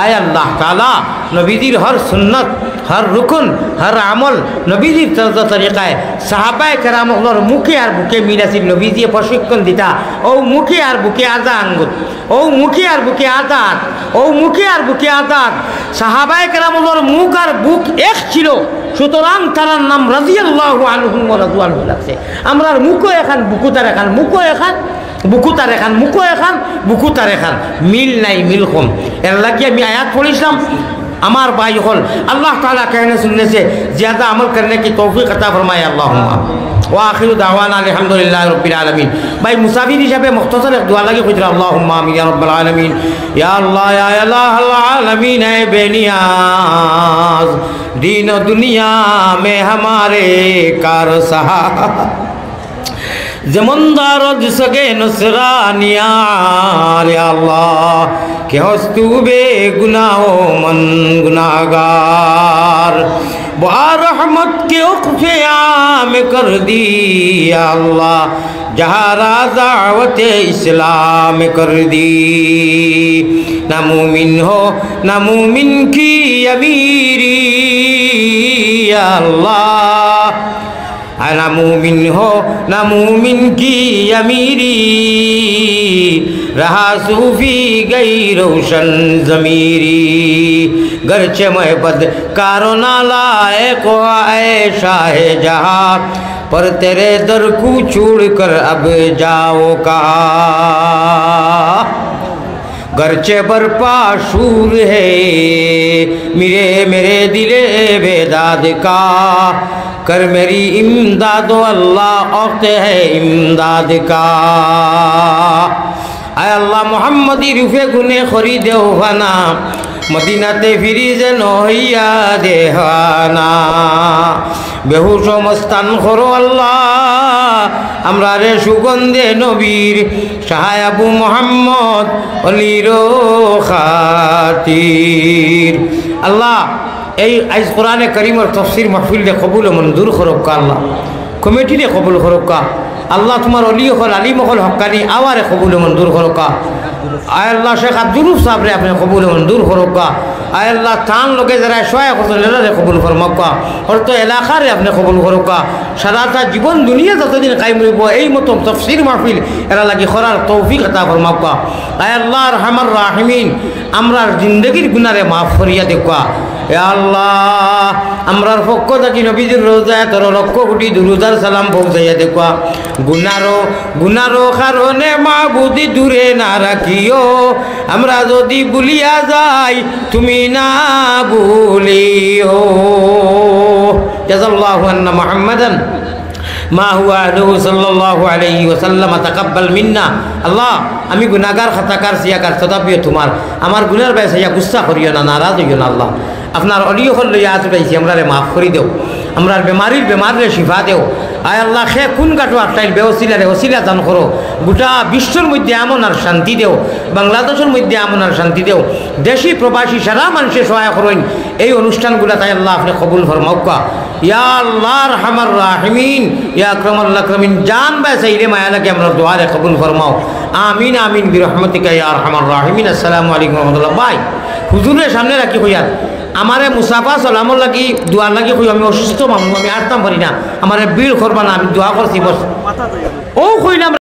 আয় আল্লাহ তাআলা, নবীজির হর সুন্নত, হর রুকুন, হর আমল, নবীজির তর্জ তরিকায় সাহাবায়ে কেরাম অকলর মুখে আর বুকে মিল আছিল। নবীজিয়ে প্রশিক্ষণ দিতা, অউ মুখে আর বুকে আধা আঙ্গুল, অউ মুখে আর বুকে আধা আত, অউ মুখে আর বুকে আধা আত। সাহাবায়ে কেরাম অকলর মুখ আর বুক এক ছিল, সুতরাং তারার নাম রাদিয়াল্লাহু আনহুম ওয়া রাদু আনহু লাগছে। আমরার মুখও এখান, বুকও তার এখান, মুখও এখান, বুকও তার এখান, মুখও এখান, বুকও তার এখান, মিল নাই, মিল কম। এর লাগি আমি আয়াত পড়ছিলাম। আমার ভাই অকল, আল্লাহ তাআলা कहने सुनने से ज्यादा अमल करने की तौफीक अता फरमाए, अल्लाहुम्मा। वा आखिरु दावाना अनिल हम्दुलिल्लाहि रब्बिल आलमीन। ভাই, মুসাফির হিসাবে মুখতসর এক দোয়া লাগি কইরা, আল্লাহুম্মা আমিন ইয়া রাব্বাল আলামিন। ইয়া আল্লাহ, ইয়া ইলাহাল আলামিন, এ বেনিয়াজ, दीन दुनिया में हमारे कार सहा। زماندار جس کے نصرانیار، یا اللہ، کہ ہست تو بے گناہ و من گناہگار۔ با رحمت کے عقف عام کر دی، یا اللہ، جہاں را دعوت اسلام کر دی۔ نہ مومن ہو، نہ مومن کی امیری، یا اللہ۔ نہ مومن ہو، نہ مومن کی امیری، رہا صوفی گئی روشن ضمیری۔ گرچہ میں بدکار و نالائق و اے شاہ جہاں، پر تیرے در کو چھوڑ کر اب جاؤ کہاں۔ گرچہ برپا شور ہے میرے، میرے دل بیداد کا، کر میری امداد و اللہ، وقت ہے امداد کا۔ اے আল্লাহ, মুহাম্মদী রূপে গুণে করি দেও ফানা, মদিনাতে ফিরি যেন হইয়া দেহানা। বেহুশ ও মস্তান করো আল্লাহ, আমরারে সুগন্ধে নবীর, শাহ আবু মোহাম্মদ অলির খাতির। আল্লাহ, এই আইজ কোরআনে করিমর তফসির মাহফিলরে কবুল ও মঞ্জুর করউক্কা আল্লাহ। কমিটিরে কবুল করউক্কা আল্লাহ। তুমার অলি অকল, আলিম অকল, হক্কানি আওয়ারে কবুল ও মঞ্জুর করউক্কা। আয় আল্লাহ, শেখ আব্দুর রউফ সাবরে আপনে কবুল ও মঞ্জুর করউক্কা। আয় আল্লাহ, তান লগে যারা সহায় করছইন, এরারে কবুল ফরমাউক্কা। অত্র এলাকারে আপনে কবুল করউক্কা। সারাটা জীবন দুনিয়া যতদিন কায়েম রইবো, এই মতো তফসির মাহফিল এরার লাগি করার তৌফিক আতা ফরমাউক্কা। আয় আল্লাহ আরহামার রাহিমিন, আমরার জিন্দেগির গুনারে মাফ করিয়া দেউক্কা। ইয়া আল্লাহ, আমরার পক্ষ থাকি নবীজির রওজায় তর লক্ষ কোটি দুরুদ আর সালাম পৌঁছাইয়া দেউক্কা। গুনারো, গুনারো কারণে মাবুদ দূরে না রাখিও, আমরা যদি ভুলিয়া যাই তুমি না ভুলিও। জাযাল্লাহু আন্না মুহাম্মাদান মা হুয়া আহলুহু সাল্লাল্লাহু আলাইহি ওয়াসাল্লাম, তাকাব্বাল মিন্না। আল্লাহ, আমি গুনাহগার, খাতাকার, সিয়াকার, তথাপিও তুমার, আমার গুনার বায় চাইয়া গুসা করিও না, নারাজ অইও না আল্লাহ। আপনার অলি অকল লইয়া আত উঠাইছি, আমরারে মাফ করি দেও। আমরার বেমারির বেমাররে শিফা দেও। আয় আল্লাহ, কে কুন ঘাটো আটকাইল, বেওসিলারে ওসিলা দান করো। গোটা বিশ্বর মধ্যে আমন আর শান্তি দেও, বাংলাদেশর মধ্যে আমন আর শান্তি দেও। দেশি প্রবাসী সারা মানষে সহায় করইন এই অনুষ্ঠানগুলা, তাই আল্লাহ আপনে কবুল ফরমাউক্কা। ইয়া আল্লাহ আরহামার রাহিমিন, ইয়া আকরামাল আকরামিন, জান বায় চাইলে মায়া লাগে আমরার দোয়ারে কবুল ফরমাও। আমিন, আমিন, বিরহমাতিকা ইয়া আরহামার রাহিমিন। আসসালামু আলাইকুম ওয়া রাহমাতুল্লাহ। ভাই, হুজুররে সামনে রাখি কইয়ার, আমারে মুসাফা সালামর লাগি, দোয়ার লাগি কইও, আমি অসুস্থ মানুষ, আমি আটতাম পারি না, আমারে ভিড় করবা না, আমি দোয়া করছি বস। ও কইলাম,